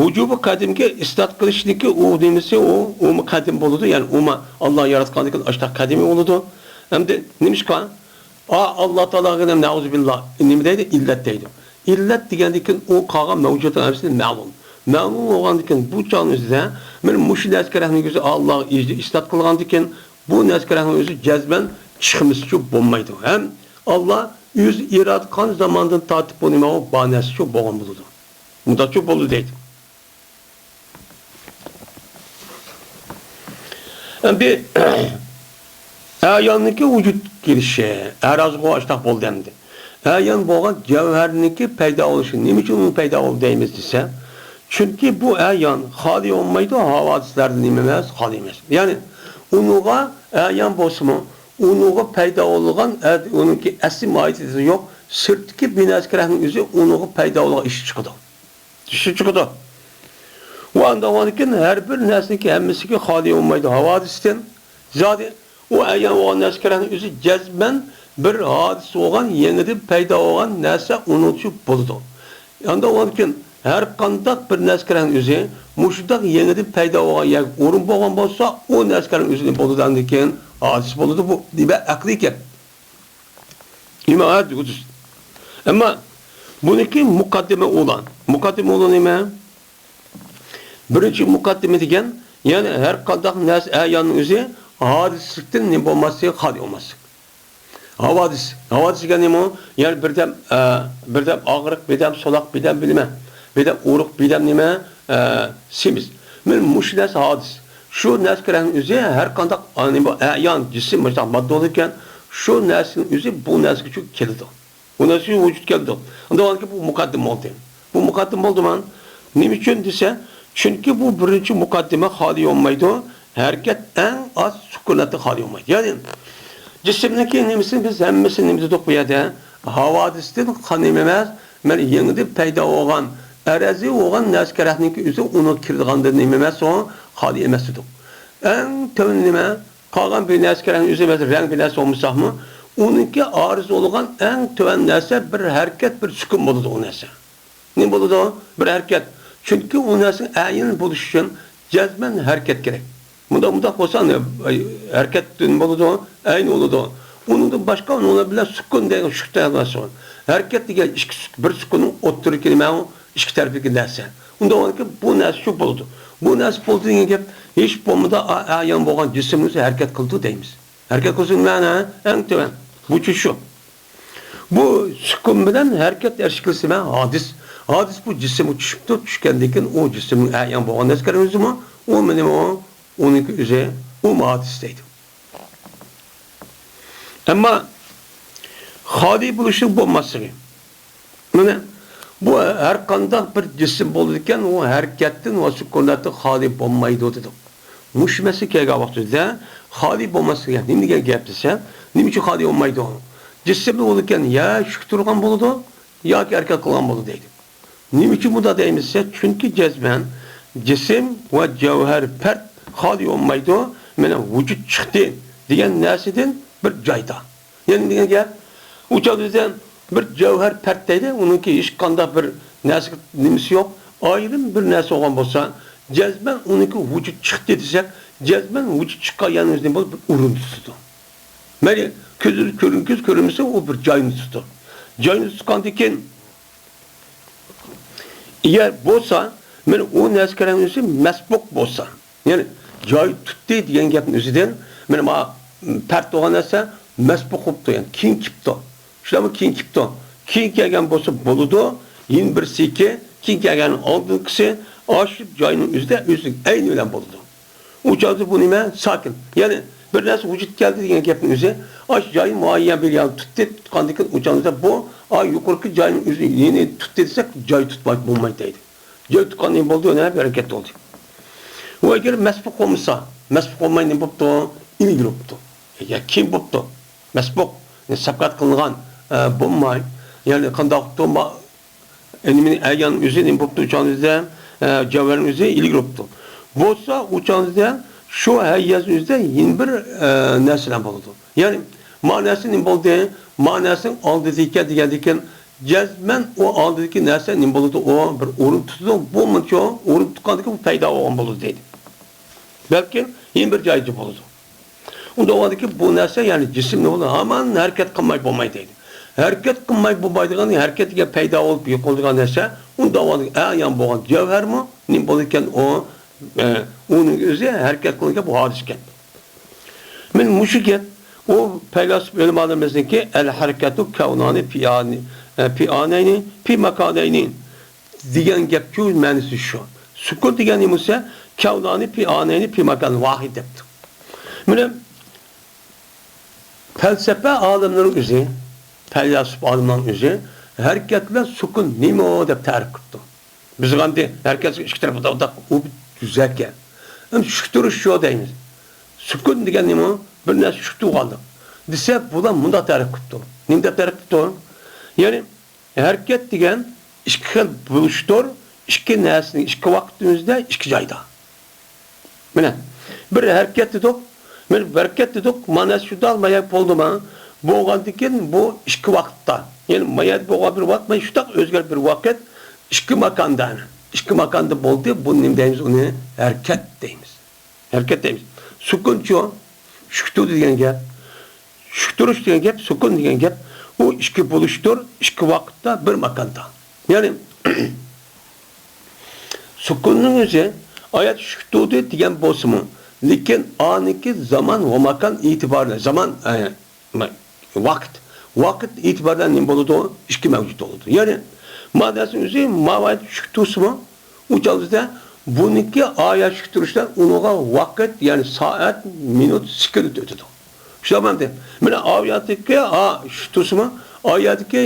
ۋۇجۇبى قەدىمگە ئىسناد قىلىشنىڭكى ئۇ نېمىسى ئۇ، ئۇمۇ قەدىم بولىدۇ، يەنى ئۇمۇ ئاللا ياراتقاندىن كېيىن ئاشۇنداق قەدىمىي بولىدۇ. ئەمدى نېمىشقا؟ ئا، ئاللا تائالاغا نەئۇزۇبىللا نېمە دەيدۇ؟ ئىللەت دەيدۇ. ئىللەت دېگەندىن كېيىن ئۇ قالغان مەۋجۇداتنىڭ ھەممىسى مەلۇم. مەلۇم بولغاندىن كېيىن بۇ چاغنىڭ ئۆزىدە مەن مۇشۇ نەرسە كېرەكنى ئۆزى ئاللاغا ئىسناد قىلغاندىن كېيىن بۇ نەرسە كېرەكنىڭ ئۆزى جەزمەن چىقمىسىچۇ بولمايدۇ. ھەم ئاللا ئۆزى ئىرادە قىلغان زاماندىن تارتىپ بۇ نېمە ئۇ بار نەرسىچۇ بولغان بولىدۇ. مۇنداقچۇ بولىدۇ دەيدۇ. ئەمدى ئەياننىڭكى ۋۇجۇد كېلىشى، ئەرازغۇ ئاشتاق بولدى ئەمدى. ئەيان بولغان جەۋھەرنىڭكى پەيدا بولۇشى، نېمە ئۈچۈن ئۇنىڭ پەيدا بولدى دەيمىز دېسە، چۈنكى بۇ ئەيان خالىي بولمايدۇ، ھاۋادىسلەردىن نېمە ئەمەس، خالىي ئەمەس. يەنى ئۇنىڭغا ئەيان بولسىمۇ، ئۇنىڭغا پەيدا بولغان، ئە، ئۇنىڭكى ئەسلى ماھىيىتى يوق، سىرتتىكى بىر نەرسە كېرەكنىڭ ئۆزى ئۇنىڭغا پەيدا بولغان ئىش چىقىدۇ. چۈشۈپ چىقىدۇ. ۋە ئاندىن كېيىن ھەر بىر نەرسىنىڭكى ھەممىسىگە خالىي بولمايدۇ ھاۋادىستىن. زادى ئۇ ئەيان بولغان نەرسە كېرەكنىڭ ئۆزى جەزمەن بىر ھادىس بولغان، يېڭىدىن پەيدا بولغان نەرسە ئۇنىڭچۇ بولىدۇ. ئاندىن كېيىن ھەر قانداق بىر نەرسە كېرەكنىڭ ئۆزى مۇشۇنداق يېڭىدىن پەيدا بولغان يەرگە ئورۇن بولغان بولسا، ئۇ نەرسە كېرەكنىڭ ئۆزى نېمە بولىدۇ؟ ئاندىن كېيىن ھادىس بولىدۇ. بۇ نېمە ئەقلىي گەپ. ئىمائەت يۇلدۇز. ئەمما بۇنىڭكى مۇقەددىمە ئۇلان. مۇقەددىمە ئۇلان نېمە؟ بىرىنچى مۇقەددىمە دېگەن، يەنى ھەر قانداق نەرسە ئەياننىڭ ئۆزى ھادىسىلىكتىن نېمە بولماسلىقى، خالىي بولماسلىق. ھاۋادىس. ھاۋادىس دېگەن نېمە ئۇ؟ يەنى بىردەم، ئە، بىردەم ئاغرىق، بىردەم سولاق، بىردەم بىلمە، بىردەم ئۇرۇق، بىردەم نېمە؟ ئە، سېمىز. مانا مۇشۇ نەرسە ھادىس. شۇ نەرسە كېرەكنىڭ ئۆزى ھەر قانداق، ئە، نېمە، ئەيان، جىسىم، مۇشۇنداق ماددا بولىدىكەن، شۇ نەرسىنىڭ ئۆزى بۇ نەرسىگە چۈ-، كېلىدۇ. بۇ نەرسە ۋۇجۇد كەلدى. ئۇنداق بولغاندىكىن بۇ مۇقەددىمە بولدى. بۇ مۇقەددىمە بولدىما؟ نېمە ئۈچۈن دېسە، چۈنكى بۇ بىرىنچى مۇقەددىمە خالىي بولمايدۇ، ھەرىكەت ئەڭ ئاز سۈكۈناتتىن خالىي بولمايدۇ. يەنى جىسىمنىڭكى نېمىسىنى بىز ھەممىسىنى نېمە دېدۇق بۇ يەردە؟ ھاۋادىستىن قا-، نېمە ئەمەس، مانا يېڭىدىن پەيدا بولغان، ئەرەزى بولغان نەرسە كېرەكنىڭكى ئۆزى ئۇنىڭغا كىرىدىغاندىن نېمە ئەمەس، ئۇ خالىي ئەمەس دېدۇق. ئەڭ تۆۋەن نېمە؟ قالغان بىر نەرسە كېرەكنىڭ ئۆزى ئەمەس، رەڭ بىر نەرسە بولمىساقمۇ، ئۇنىڭكى ئارزۇ بولغان ئەڭ تۆۋەن نەرسە بىر ھەرىكەت، بىر سۈكۈن بولىدۇ ئۇ نەرسە. نېمە بولىدۇ؟ بىر ھەرىكەت. چۈنكى ئۇ نەرسىنىڭ ئەينى بولۇشى ئۈچۈن جەزمەن ھەرىكەت كېرەك. مۇنداق، مۇنداق بولسا، ئەي، ھەرىكەت نېمە بولىدۇ؟ ئەينى بولىدۇ. ئۇنىڭدىن باشقا ئۇنىڭ بىلەن سۈكۈن دېگەن شۇ نەرسە بار. ھەرىكەت دېگەن ئىككى سۈك-، بىر سۈكۈننىڭ ئوتتۇرىدىكى نېمە ئۇ؟ ئىككى تەرىپىدىكى نەرسە. ئۇنداق بولغاندىكىن بۇ نەرسە شۇ بولىدۇ. بۇ نەرسە بولدى دېگەن گەپ، ھېچ بولمىدا ئا-، ئەيان بولغان جىسىمنى ھەرىكەت قىلىدۇ دەيمىز. ھەرىكەت قىلسۇن مەنە، ئەڭ تۆۋەن. بۇچۇ شۇ. بۇ سۈكۈن بىلەن ھەرىكەت ئەرشكىلسىمە ھادىس. ھادىس بۇ جىسىمغا چۈشۈپتۇ، چۈشكەندىن كېيىن ئۇ جىسىمنىڭ ئەيان بولغان نەرسە كەرەمىزىمۇ، ئۇ مېنىمۇ، ئۇنىڭكى ئۆزى، ئۇمۇ ھادىس دەيدۇ. ئەمما خالىي بولۇشنىڭ بولماسلىقى. مانا، بۇ ھەر قانداق بىر جىسىم بولىدىكەن، ئۇ ھەرىكەتتىن ۋە سۈكۈناتتىن خالىي بولمايدۇ دېدۇق. مۇشۇ مەسىلە كەلگەن ۋاقتىدا خالىي بولماسلىقى نېمە دېگەن گەپ دېسە، نېمە ئۈچۈن خالىي بولمايدۇ؟ جىسىم بولىدىكەن، يا شۈك تۇرغان بولىدۇ، ياكى ھەرىكەت قىلغان بولىدۇ دەيدۇ. نېمە ئۈچۈن بۇنداق دەيمىز دېسە، چۈنكى جەزمەن جىسىم ۋە جەۋھەر پەرد خالىي بولمايدۇ، مانا ۋۇجۇد چىقتى دېگەن نەرسىدىن بىر جايدا. يەنى دېگەن گەپ، ئۇ چاغدا بىزدە بىر جەۋھەر پەرد دەيدۇ، ئۇنىڭكى ھېچقانداق بىر نەرسە نېمىسى يوق، ئايرىم بىر نەرسە بولغان بولسا، جەزمەن ئۇنىڭكى ۋۇجۇد چىقتى دېسەك، جەزمەن ۋۇجۇد چىققان يەرنى ئۆزىنى بولۇپ بىر ئورۇن تۇتىدۇ. مەيلى، كۆزىمىز كۆرۈنگۈسى كۆرۈنمىسە، ئۇ بىر جاينى تۇتىدۇ. جاينى تۇتقاندىن كېيىن، ئەگەر بولسا، مانا ئۇ نەرسە كېرەمىسى مەسبۇق بولسا، يەنى جاي تۇتتى دېگەن گەپنىڭ ئۆزىدىن، مانا، ما-، پەرد بولغان نەرسە مەسبۇق بوپتۇ، يەنى كېيىن كېلىپتۇ. شۇنداقمۇ كېيىن كېلىپتۇ. كېيىن كەلگەن بولسا بولىدۇ، يەنە بىرسىكى كېيىن كەلگەن ئالدىنقىسى ئاشۇ جاينىڭ ئۆزىدە ئۆزىنىڭ ئەينى بىلەن بولىدۇ. ئۇ چاغدا بۇ نېمە؟ ساكىن. يەنى بىر نەرسە ۋۇجۇدقا كەلدى دېگەن گەپنىڭ ئۆزى، ئاشۇ جاينى مۇئەييەن بىر يەردە تۇتتى، تۇتقاندىن كېيىن ئۇ چاغدا بۇ، ئا، يۇقىرىقى جاينىڭ ئۆزىنى يەنە تۇتتى دېسەك، جاي تۇتماي بولمايدۇ دەيدۇ. جاي تۇتقاندىن كېيىن بولدى، يەنە بىر ھەرىكەت بولدى. ئۇ ئەگەر مەسبۇق بولمىسا، مەسبۇق بولماي نېمە بوپتۇ؟ ئىلگىرى بوپتۇ. يا كېيىن بوپتۇ. مەسبۇق، سەبقەت قىلىنغان، ئە، بولماي. يەنى قانداق بوپتۇ؟ ما-، ئە، نېمىنى، ئەيياننىڭ ئۆزى نېمە بوپتۇ؟ ئۇ چاغدا، ئە، جەۋھەرنىڭ ئۆزى ئىلگىرى بوپتۇ. بولسا، ئۇ چاغدا شۇ ھەييەزنىڭ ئۆزىدە يەنە بىر، ئە، نەرسىلەر بولىدۇ. يەنى، ما نەرسە نېمە بولدى؟ ما نەرسىنىڭ ئالدىدا ئىكەن دېگەندىن كېيىن، جەزمەن ئۇ ئالدىدىكى نەرسە نېمە بولىدۇ؟ ئۇ بىر ئورۇن تۇتىدۇ. بولمىدىچۇ، ئورۇن تۇتقاندىكىن ئۇ پەيدا بولغان بولىدۇ دەيدۇ. بەلكىم يەنە بىر جايدا بولىدۇ. ئۇنداق بولغاندىكىن بۇ نەرسە، يەنى جىسىم نېمە بولىدۇ؟ ھامان ھەرىكەت قىلماي بولمايدۇ دەيدۇ. ھەرىكەت قىلماي بولمايدىغان، ھەرىكەت دېگەن پەيدا بولۇپ يوقىلىدىغان نەرسە، ئۇنداق بولغاندىكىن ئەييان بولغان جەۋھەرمۇ نېمە بولىدىكەن؟ ئۇ، ئە، ئۇنىڭ ئۆزى ھەرىكەت قىلىدىكەن، بۇ ھادىسىكەن. مانا مۇشۇ گەپ، ئۇ پەيلاسوپ ئۆلىمالىرىمىزنىڭكى، ئەل ھەرىكەتۇ كەۋنانى پى ئانى-، ئە، پى ئانەينى، پى ماكانەينى دېگەن گەپچۇ، مەنىسى شۇ. سۈكۈن دېگەن نېمە بولسا، كەۋنانى پى ئانەينى پى ماكان ۋاھىد دەپتۇ. مانا پەلسەپە ئالىملىرىنىڭ ئۆزى، پەيلاسوپ ئالىملارنىڭ ئۆزى ھەرىكەت بىلەن سۈكۈن نېمە دەپ تەرىپ قىپتۇ. بىزگە ئەمدى ھەرىكەت ئىككى تەرەپتە ئۇنداق ئۇ يۈزەككەن. ئەمدى چۈشۈپ تۇرۇش شۇ دەيمىز. سۈكۈن دېگەن نېمە؟ بىر نەرسە چۈشۈپ تۇرغانلىق. دېسە، بۇلار مۇنداق تەرىپ قىپتۇ. نېمە دەپ تەرىپ قىپتۇ؟ يەنى، ھەرىكەت دېگەن ئىككى خىل بولۇشتۇر، ئىككى نەرسىنى، ئىككى ۋاقىتنىڭ ئۆزىدە، ئىككى جايدا. مانا، بىر ھەرىكەت دېدۇق، مانا، بىر ھەرىكەت دېدۇق، مانا شۇنداق مايا بولدىما؟ بولغاندىن كېيىن بۇ ئىككى ۋاقىتتا، يەنى مايا بولغان بىر ۋاقىت، مانا شۇنداق ئۆزگەرگەن بىر ۋاقىت، ئىككى ماكاندا، ئىككى ماكاندا بولدى، بۇ نېمە دەيمىز؟ ئۇنى ھەرىكەت دەيمىز. ھەرىكەت دەيمىز. سۈكۈنچۇ، چۈشۈپ تۇرۇش دېگەن گەپ. چۈشۈپ تۇرۇش دېگەن گەپ، سۈكۈن دېگەن گەپ، ئۇ ئىككى بولۇشتۇر، ئىككى ۋاقىتتا، بىر ماكاندا. يەنى، سۈكۈننىڭ ئۆزى، ئايەت چۈشۈپ تۇردى دېگەن بولسىمۇ، لېكىن ئانىڭكى زامان ۋە ماكان ئېتىبارى، زامان، ئە، ۋاقىت. ۋاقىت ئېتىبارى بىلەن نېمە بولىدۇ؟ ئىككى مەۋجۇت بولىدۇ. يەنى، مادەسىنىڭ ئۆزى ماۋايىت چۈشۈپ تۇرسىمۇ، ئۇ چاغدا بۇنىڭكى ئايەت چۈشۈپ تۇرۇشتا ئۇنىڭغا ۋاقىت، يەنى سائەت، مىنۇت، سېكۇنت ئۆتىدۇ. شۇنداقمۇ؟ مانا ئايەتتىكى، ئا، چۈشۈپ تۇرسىمۇ، ئايەتتىكى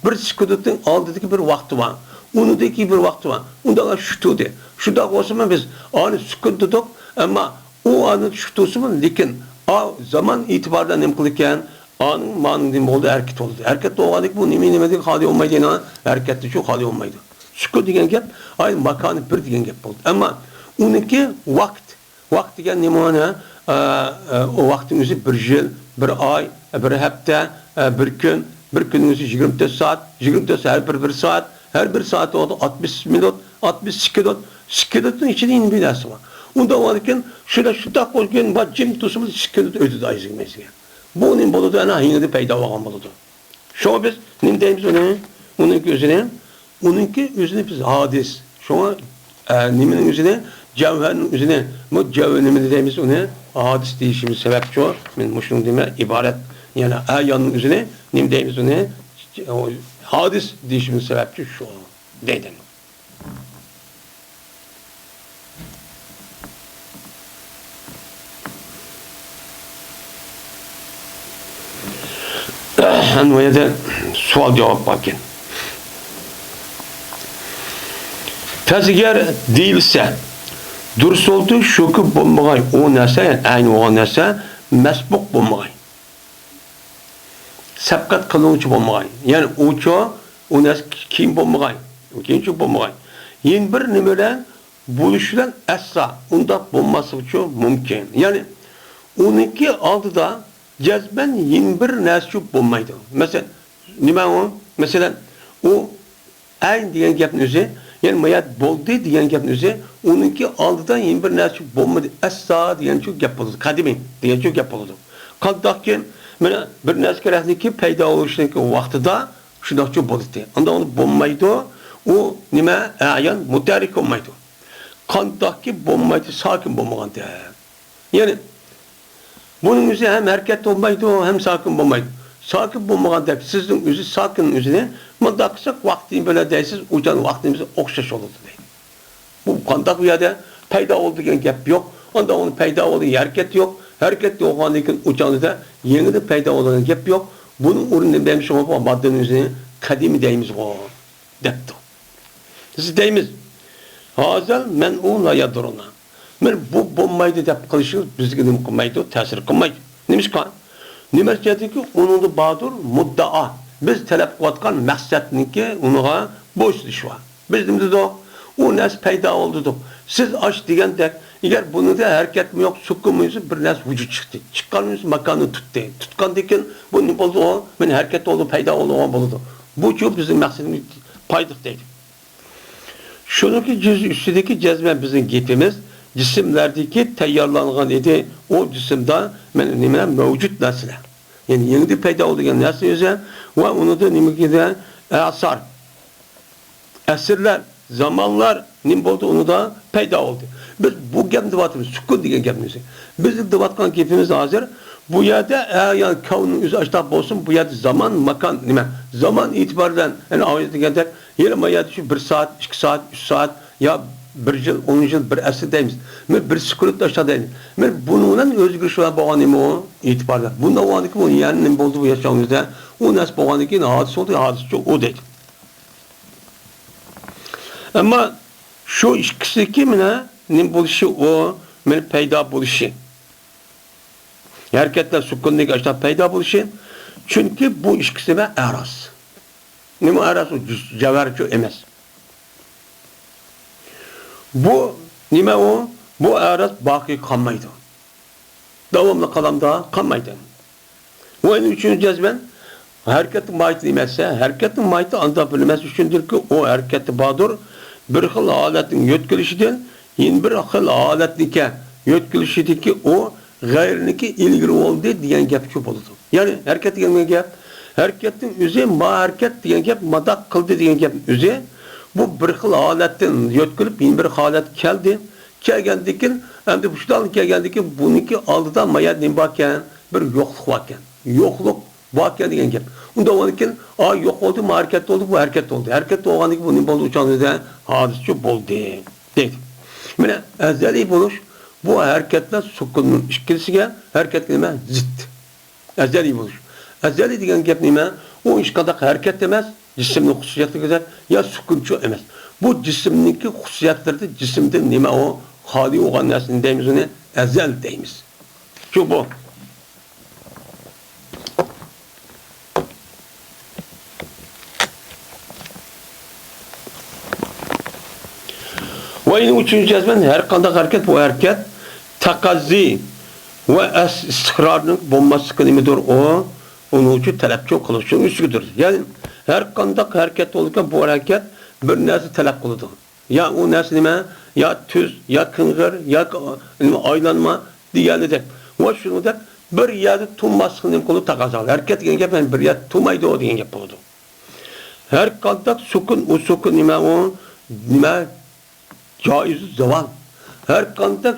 بىر سېكۇنتنىڭ ئالدىدىكى بىر ۋاقتى بار. ئۇنىڭدىكى بىر ۋاقتى بار. ئۇنداقلا چۈشۈپ تۇردى. شۇنداق بولسىمۇ بىز ئانى سېكۇنت دېدۇق، ئەمما ئۇ ئاندىن چۈشۈپ تۇرسىمۇ، لېكىن ئا، زامان ئېتىبارىدا نېمە قىلىدىكەن؟ ئانىڭ مانىڭ نېمە بولدى؟ ھەرىكەت بولدى. ھەرىكەت بولغاندىكىن بۇ نېمە، نېمىدىن خالىي بولمايدۇ؟ يەنە ھەرىكەتتىن شۇ خالىي بولمايدۇ. سۈكۈن دېگەن گەپ، ئاي، ماكانى بىر دېگەن گەپ بولدى. ئەمما ئۇنىڭكى ۋاقىت، ۋاقىت دېگەن نېمە ئۇنى؟ ئە، ئە، ئۇ ۋاقىتنىڭ ئۆزى بىر يىل، بىر ئاي، بىر ھەپتە، ئە، بىر كۈن، بىر كۈننىڭ ئۆزى يىگىرمە تۆت سائەت، يىگىرمە تۆت سائەت، ھەر بىر بىر سائەت، ھەر بىر سائەت بولىدۇ ئاتمىش مىنۇت، ئاتمىش سېكۇنت، سېكۇنتنىڭ ئىچىدە يەنە بىر نەرسە بار. ئۇنداق بولغاندىكىن، شۇنداق، شۇنداق بولغان، بار جىم تۇرسىمۇز، سېكۇنت ئۆتىدۇ ئايزىگە مەيزىگە. بۇ نېمە بولىدۇ؟ ئەنە ھېڭىدە پەيدا بولغان بولىدۇ. شۇڭا بىز نېمە دەيمىز ئۇنى؟ ئۇنىڭكى ئۆزىنى، ئۇنىڭكى ئۆزىنى بىز ھادىس. شۇڭا، ئە، نېمىنىڭ ئۆزىنى؟ جەۋھەرنىڭ ئۆزىنى، بۇ جەۋ-، نېمىنى دەيمىز ئۇنى؟ ھادىس دېيىشىمىز سەۋەبچۇ، مەن مۇشۇنىڭ نېمە ئىبارەت، يەنى ئەيياننىڭ ئۆزىنى نېمە دەيمىز ئۇنى؟ ھادىس دېيىشىمىز سەۋەبچۇ شۇ دەيدۇ. ئەنە بۇ يەردە سوئال جاۋاب باركەن. تەزگەر دېيىلسە، دۇرۇس بولدى، شۇكى بولمىغاي، ئۇ نەرسە، يەنى ئەينى بولغان نەرسە مەسبۇق بولمىغاي. سەبقەت قىلىنغۇچى بولمىغاي. يەنى ئۇچۇ، ئۇ نەرسە كېيىن بولمىغاي. كېيىنچە بولمىغاي. يەنە بىر نېمە بىلەن بولۇش بىلەن ئەسلا ئۇنداق بولماسلىقىچۇ مۇمكىن. يەنى ئۇنىڭكى ئالدىدا جەزمەن يەنە بىر نەرسىچۇ بولمايدۇ. مەسىلەن، نېمە ئۇ؟ مەسىلەن، ئۇ ئەين دېگەن گەپنىڭ ئۆزى، يەنى مايات بولدى دېگەن گەپنىڭ ئۆزى، ئۇنىڭكى ئالدىدا يەنە بىر نەرسە بولمىدى، ئەسلا دېگەنچۇ گەپ بولىدۇ، قەدىمىي دېگەنچۇ گەپ بولىدۇ. قانداقكى، مانا بىر نەرسە كېرەكلىكى پەيدا بولۇشىنىڭكى ۋاقتىدا شۇنداقچۇ بولىدۇ. ئانداق ئۇنى بولمايدۇ، ئۇ نېمە، ئەيان مۇتەھەررىك بولمايدۇ. قانداقكى بولمايدۇ، ساكىن بولمىغاندا. يەنى، بۇنىڭ ئۆزى ھەم ھەرىكەت بولمايدۇ، ھەم ساكىن بولمايدۇ. ساكىن بولمىغاندەك، سىزنىڭ ئۆزى ساكىن ئۆزىنى مۇنداق قىلساق، ۋاقتى بىلەن دەيسىز، ئۇچان ۋاقتىمىز ئوخشاش بولىدۇ دەيدۇ. بۇ قانداق بۇ يەردە پەيدا بولدى دېگەن گەپ يوق. ئانداق ئۇنى پەيدا بولدى، ھەرىكەت يوق. ھەرىكەت يوقالغاندىن كېيىن ئۇ چاغدا يېڭىدىن پەيدا بولىدىغان گەپ يوق. بۇنىڭ ئورنىنى بەرمىش، شۇڭا بۇ ماددىنىڭ ئۆزىنى قەدىمىي دەيمىزغۇ، دەپتۇ. بىز دەيمىز، ھازىل مەنئۇ لا يەدۇررۇنا. مانا بۇ بولمايدۇ دەپ قىلىشىڭىز بىزگە نېمە قىلمايدۇ، تەسىر قىلمايدۇ. نېمىشقا؟ نېمە ئۈچۈنكى ئۇنىڭدا باردۇر مۇددىئا. بىز تەلەپ قىلىۋاتقان مەقسەتنىڭكى ئۇنىڭغا بويسۇنۇشى بار. بىز نېمە دېدۇق؟ ئۇ نەرسە پەيدا بولدى دېدۇق. سىز ئاش دېگەندەك، ئەگەر بۇنىڭدا ھەرىكەتمۇ يوق، سۈكۈنمۇ يوق، بىر نەرسە ۋۇجۇد چىقتى. چىققان نەرسە ماكاننى تۇتتى. تۇتقاندىن كېيىن بۇ نېمە بولدى ئۇ؟ مانا ھەرىكەت بولدى، پەيدا بولىدىغان بولىدۇ. بۇ چۇ بىزنىڭ مەقسىتىمىز پايدىلىق دەيدۇ. شۇنىڭكى جۈز ئۈستىدىكى جەزمەن بىزنىڭ گېپىمىز جىسىملەردىكى تەييارلانغان ئىدى. ئۇ جىسىمدا مانا نېمە مەۋجۇت نەرسىلەر. يەنى يېڭىدىن پەيدا بولىدىغان نەرسە ئۆزى ۋە ئۇنىڭدا نېمە دېگەن ئەسار. ئەسىرلەر، زامانلار نېمە بولدى؟ ئۇنىڭدا پەيدا بولدى. بىز بۇ گەپنى دەۋاتىمىز، سۈكۈن دېگەن گەپنى ئۆزى. بىز دەۋاتقان گېپىمىز ھازىر بۇ يەردە، ئە، يەنى كەۋنىڭ ئۆزى ئاشۇنداق بولسۇن، بۇ يەردە زامان، ماكان نېمە؟ زامان ئېتىبارى بىلەن، يەنى ئاۋاز دېگەندەك، ھېلى ما يەردە شۇ بىر سائەت، ئىككى سائەت، ئۈچ سائەت، يا بىر يىل، ئون يىل، بىر ئەسىر دەيمىز. مانا بىر سېكۇنت ئاشۇنداق دەيمىز. مانا بۇنىڭ بىلەن ئۆزگىرىش بار بولغان نېمە ئۇ؟ ئېتىبارى بار. بۇ ناۋانىكى بۇ يەنى نېمە بولدى بۇ ياشاۋىمىزدا؟ ئۇ نەرسە بولغاندىن كېيىن ھادىسە بولدى، ھادىسىچۇ ئۇ دەيدۇ. ئەمما شۇ ئىككىسىدىكى مانا نېمە بولۇشى ئۇ، مانا پەيدا بولۇشى. ھەرىكەتلەر سۈكۈندىكى ئاشۇنداق پەيدا بولۇشى. چۈنكى بۇ ئىككىسى مانا ئەراز. نېمە ئەراز ئۇ؟ جەۋھەرچۇ ئەمەس. بۇ نېمە ئۇ؟ بۇ ئەراز باقىي قالمايدۇ. داۋاملىق قالامدا قالمايدۇ. ۋە ئۈچىنچى جەزمەن ھەرىكەتنىڭ ماھىيىتى نېمە دېسە، ھەرىكەتنىڭ ماھىيىتى ئانداق بىلمەس ئۈچۈندۇركى، ئۇ ھەرىكەتتە باردۇر، بىر خىل ھالەتنىڭ يۆتكىلىشىدىن يەنە بىر خىل ھالەتنىكە يۆتكىلىشىدىكى ئۇ غەيرىنىكى ئىلگىرى بولدى دېگەن گەپچۇ بولىدۇ. يەنى ھەرىكەت دېگەن گەپ، ھەرىكەتنىڭ ئۆزى، ما ھەرىكەت دېگەن گەپ، ماداق قىلدى دېگەن گەپنىڭ ئۆزى، بۇ بىر خىل ھالەتتىن يۆتكىلىپ يەنە بىر ھالەتكە كەلدى. كەلگەندىن كېيىن، ئەمدى مۇشۇنداق كەلگەندىن كېيىن بۇنىڭكى ئالدىدا ما يەردە نېمە باركەن؟ بىر يوقلۇق باركەن. يوقلۇق باركەن دېگەن گەپ. ئۇنداق بولغاندىن كېيىن، ئا، يوق بولدى، ما ھەرىكەت بولدى، بۇ ھەرىكەت بولدى. ھەرىكەت بولغاندىن كېيىن بۇ نېمە بولدى؟ ئۇ چاغدا ھادىسىچۇ بولدى، دەيدۇ. مانا ئەزەلىي بولۇش، بۇ ھەرىكەتلەر سۈكۈننىڭ ئىككىلىسىگە، ھەرىكەتكە نېمە؟ زىت. ئەزەلىي بولۇش. ئەزەلىي دېگەن گەپ نېمە؟ ئۇ ھېچقانداق ھەرىكەت ئەمەس، جىسىمنىڭ خۇسۇسىيەتلىرىگە يا سۈكۈنچۇ ئەمەس. بۇ جىسىمنىڭكى خۇسۇسىيەتلىرىدە جىسىمدىن نېمە ئۇ؟ خالىي بولغان نەرسىنى دەيمىز، ئۇنى ئەزەل دەيمىز. شۇ بۇ. ۋە يەنە ئۈچىنچى جەزمەن ھەر قانداق ھەرىكەت، بۇ ھەرىكەت تەقەززى ۋە ئەس-، ئىستىقرارنىڭ بولماسلىقى نېمىدۇر ئۇ؟ ئۇنىڭ ئۈچۈن تەلەپچۇ قىلىشنىڭ ئۈستىگىدۇر. يەنى ھەر قانداق ھەرىكەت بولىدىكەن، بۇ ھەرىكەت بىر نەرسە تەلەپ قىلىدۇ. يا ئۇ نەرسە نېمە؟ يا تۈز، يا قىڭغىر، يا نېمە ئايلانما دېگەنىدەك. ۋە شۇنىڭدەك بىر يەردە تۇرماسلىقنى نېمە قىلىدۇ؟ تەقەززا. ھەرىكەت دېگەن گەپ، يەنى بىر يەردە تۇرمايدۇ دېگەن گەپ بولىدۇ. ھەر قانداق سۈكۈن، ئۇ سۈكۈن نېمە ئۇ؟ نېمە؟ جائىز زاۋال. ھەر قانداق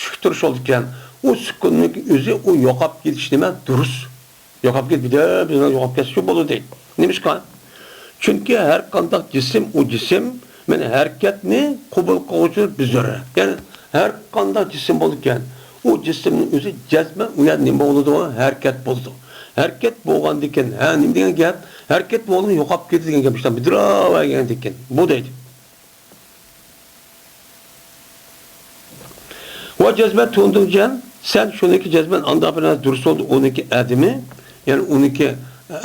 شۈك تۇرۇش بولىدىكەن، ئۇ سۈكۈننىڭ ئۆزى ئۇ يوقاپ كېتىش نېمە؟ دۇرۇس. يوقاپ كېتىپ، بىردەم بىردەم يوقاپ كەتسە شۇ بولىدۇ دەيدۇ. نېمىشقا؟ چۈنكى ھەر قانداق جىسىم، ئۇ جىسىم مانا ھەرىكەتنى قوبۇل قىلغۇچى بىزدۇر. يەنى ھەر قانداق جىسىم بولىدىكەن، ئۇ جىسىمنىڭ ئۆزى جەزمەن ئۇ يەردە نېمە بولىدۇ؟ ھەرىكەت بولىدۇ. ھەرىكەت بولغاندىكىن، ھە، نېمە دېگەن گەپ؟ ھەرىكەت بولغىنى يوقاپ كېتىدۇ دېگەن گەپ. شۇنداق بىدراۋ دېگەندىكىن بۇ دەيدۇ. ۋە جەزمەن تۇندۇڭجەن، سەن شۇنىڭكى جەزمەن ئانداق بىر نەرسە دۇرۇس بولدى، ئۇنىڭكى ئەدىمى، يەنى ئۇنىڭكى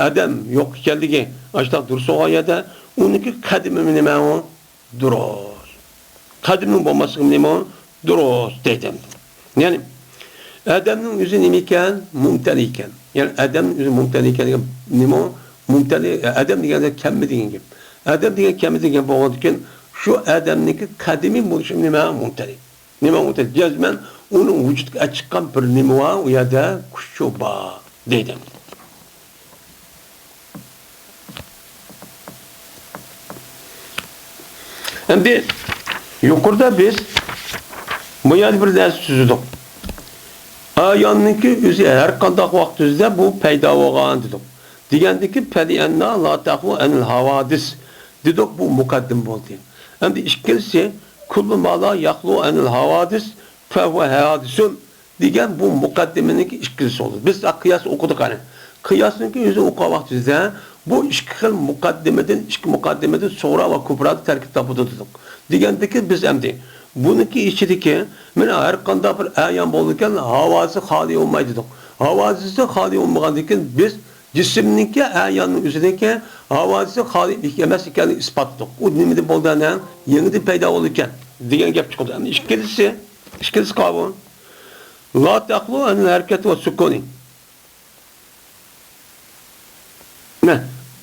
ئادەم يوق ئىكەنلىكى ئاشۇنداق دۇرۇس بولغان يەردە، ئۇنىڭكى قەدىمى نېمە ئۇ؟ دۇرۇس. قەدىمنىڭ بولماسلىقى نېمە ئۇ؟ دۇرۇس دەيدۇ. يەنى ئادەمنىڭ ئۆزى نېمە ئىكەن؟ مۇمتەنى ئىكەن. يەنى ئادەمنىڭ ئۆزى مۇمتەنى ئىكەن دېگەن نېمە ئۇ؟ مۇمتەنى، ئادەم دېگەندە كەممىدى دېگەن گەپ. ئادەم دېگەن كەممىدى دېگەن بولغاندىكىن، شۇ ئادەمنىڭكى قەدىمىي بولۇشى نېمە؟ مۇمتەنى. نېمە ئۇ؟ جەزمەن ئۇنىڭ ۋۇجۇدقا چىققان بىر نېمە بار، ئۇ يەردە كۈچچۇ بار دەيدۇ. ئەمدى يۇقىرىدا بىز بۇ يەردە بىر نەرسە تۈزدۇق. ئاياننىڭكى ئۆزى ھەر قانداق ۋاقىت ئۆزىدە بۇ پەيدا بولغان دېدۇق. دېگەندىكى فەلىئەننا لا تەخلۇ ئەنىل ھاۋادىس دېدۇق، بۇ مۇقەددىمە بولدى. ئەمدى ئىككىنچىسى، كۇللۇ ما لا يەخلۇ ئەنىل ھاۋادىس فەھۇۋە ھادىسۇن دېگەن بۇ مۇقەددىمىنىڭكى ئىككىنچىسى بولدى. بىز قىياسنى ئوقۇدۇق قېنى. قىياسنىڭكى ئۆزىنى ئوقۇغان ۋاقتىمىزدا بۇ ئىككى خىل مۇقەددىمىدىن، ئىككى مۇقەددىمىدىن سۇغرا ۋە كۇبرانى تەركىب تاپىدۇ دېدۇق. دېگەندىكىن بىز ئەمدى بۇنىڭكى ئىچىدىكى مانا ھەر قانداق بىر ئەيان بولىدىكەن، ھاۋادىسى خالىي بولمايدۇ دېدۇق. ھاۋادىسى خالىي بولمىغاندىكىن بىز جىسىمنىڭكى ئەياننىڭ ئۆزىدىكى ھاۋادىسى خالىي ئەمەس ئىكەنلىكىنى ئىسپاتلىدۇق. ئۇ نېمىدىن بولدى ئەنە؟ يېڭىدىن پەيدا بولىدىكەن دېگەن گەپ چىقىدۇ. ئەمدى ئىككىنچىسى، ئىككىنچىسى قاۋۇ. لا تخلو عن الحركة والسكون. مە،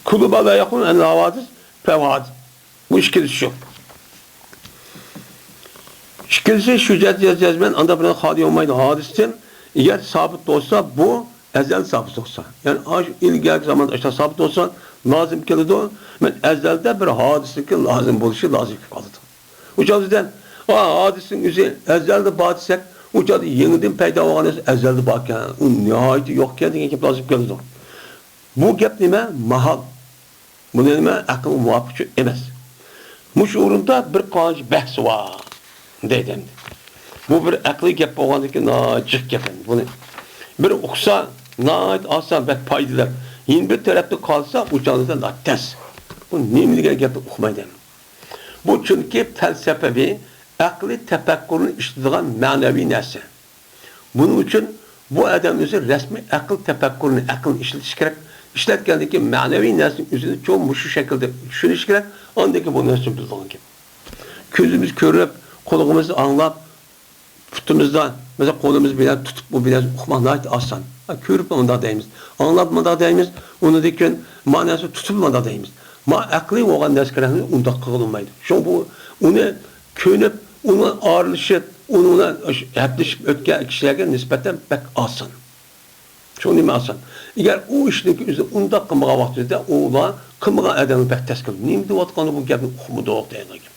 كل ما لا يخلو عن الحوادث فهو حادث. بۇ ئىككىنچىسى شۇ. ئىككىنچىسى شۇ جەزمەن ئانداق بىر خالىي بولمايدۇ ھادىستىن. ئەگەر سابىت بولسا، بۇ ئەزەل سابىت بولسا. يەنى ئاشۇ ئىلگەركى زاماندا ئاشۇنداق سابىت بولسا، لازىم كېلىدۇ. مەن ئەزەلدە بىر ھادىسنىڭكى لازىم بولۇشى لازىم كېلىپ قالىدۇ. ئۇ چاغدا، ئا، ھادىسنىڭ ئۆزى ئەزەلدە بار دېسەك، ئۇ چاغدا يېڭىدىن پەيدا بولغان نەرسە ئەزەلدە باركەن، ئۇ نىھايىتى يوقكەن دېگەن گەپ لازىم كېلىدۇ. بۇ گەپ نېمە؟ ماھال. بۇ نېمە؟ ئەقىلگە مۇۋاپىق ئەمەس. مۇشۇ ئورۇندا بىر قانچە بەھس بار دەيدۇ ئەمدى. بۇ بىر ئەقلىي گەپ بولغاندىكىن ناھايىتى جىق گەپ ئەمدى. بۇنى بىر ئۇقسا ناھايىتى ئاسان، بەك پايدىلىق. يەنە بىر تەرەپتە قالسا، ئۇ چاغدا ناتەس. بۇ نېمە دېگەن گەپنى ئۇقمايدۇ ئەمدى. بۇ چۈنكى پەلسەپىۋى، ئەقلىي تەپەككۇرنى ئىشلىتىدىغان مەنىۋى نەرسە. بۇنىڭ ئۈچۈن بۇ ئادەم ئۆزى رەسمىي ئەقىل تەپەككۇرىنى، ئەقىلنى ئىشلىتىشى كېرەك. ئىشلەتكەندىن كېيىن مەنىۋى نەرسىنىڭ ئۆزىنى چوڭ مۇشۇ شەكىلدە چۈشىنىشى كېرەك. ئاندىن كېيىن بۇ نەرسىنى بىلىدىغان گەپ. كۆزىمىز كۆرۈپ، قۇلىقىمىز ئاڭلاپ، پۇتىمىزدا، مەسىلەن، قولىمىز بىلەن تۇتۇپ، بۇ بىلەن ئۇقماق ناھايىتى ئاسان. ھە، كۆرۈپ مۇنداق دەيمىز، ئاڭلاپ مۇنداق دەيمىز، ئۇنىڭدىن كېيىن ماناسىنى تۇتۇپ مۇنداق دەيمىز. ما ئەقلىي بولغان نەرسىلەرنى ئۇنداق قىلغىلى بولمايدۇ. شۇڭا بۇ، ئۇنى كۆنۈپ، ئۇنى ئارىلىشىپ، ئۇنى بىلەن ھەپىلىشىپ ئۆتكەن كىشىلەرگە نىسبەتەن بەك ئاسان. شۇ نېمە ئاسان. ئەگەر ئۇ ئىشنىڭكى ئۆزىنى ئۇنداق قىلمىغان ۋاقتىدا ئۇلار قىلمىغان ئادەمگە بەك تەس كېلىدۇ. نېمە دەۋاتقاندا بۇ گەپنى ئۇقمىدۇق دەيدىغان گەپ.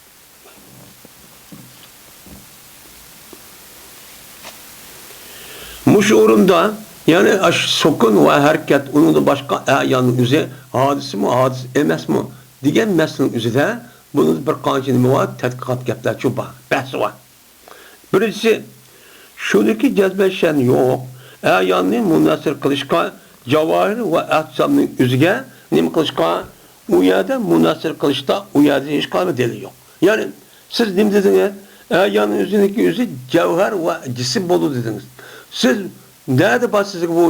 مۇشۇ ئورۇندا، يەنى ئاشۇ سۈكۈن ۋە ھەرىكەت، ئۇنىڭدىن باشقا ئەياننىڭ ئۆزى ھادىسىمۇ، ھادىس ئەمەسمۇ دېگەن مەسىلىنىڭ ئۆزىدە بۇنىڭدا بىر قانچە نېمە بار، تەتقىقات گەپلەرچۇ بار، بەھسى بار. بىرىنچىسى، شۇنىكى جەزمەن شەن يوق، ئەياننى مۇنھەسىر قىلىشقا، جاۋاھىر ۋە ئەجسامنىڭ ئۆزىگە نېمە قىلىشقا، ئۇ يەردە مۇنھەسىر قىلىشتا، ئۇ يەردە ھېچقانداق دەلىل يوق. يەنى، سىز نېمە دېدىڭىز؟ ئەياننىڭ ئۆزىنىڭكى ئۆزى جەۋھەر ۋە جىسىم بولىدۇ دېدىڭىز. سىز نەدە بار سىزگە بۇ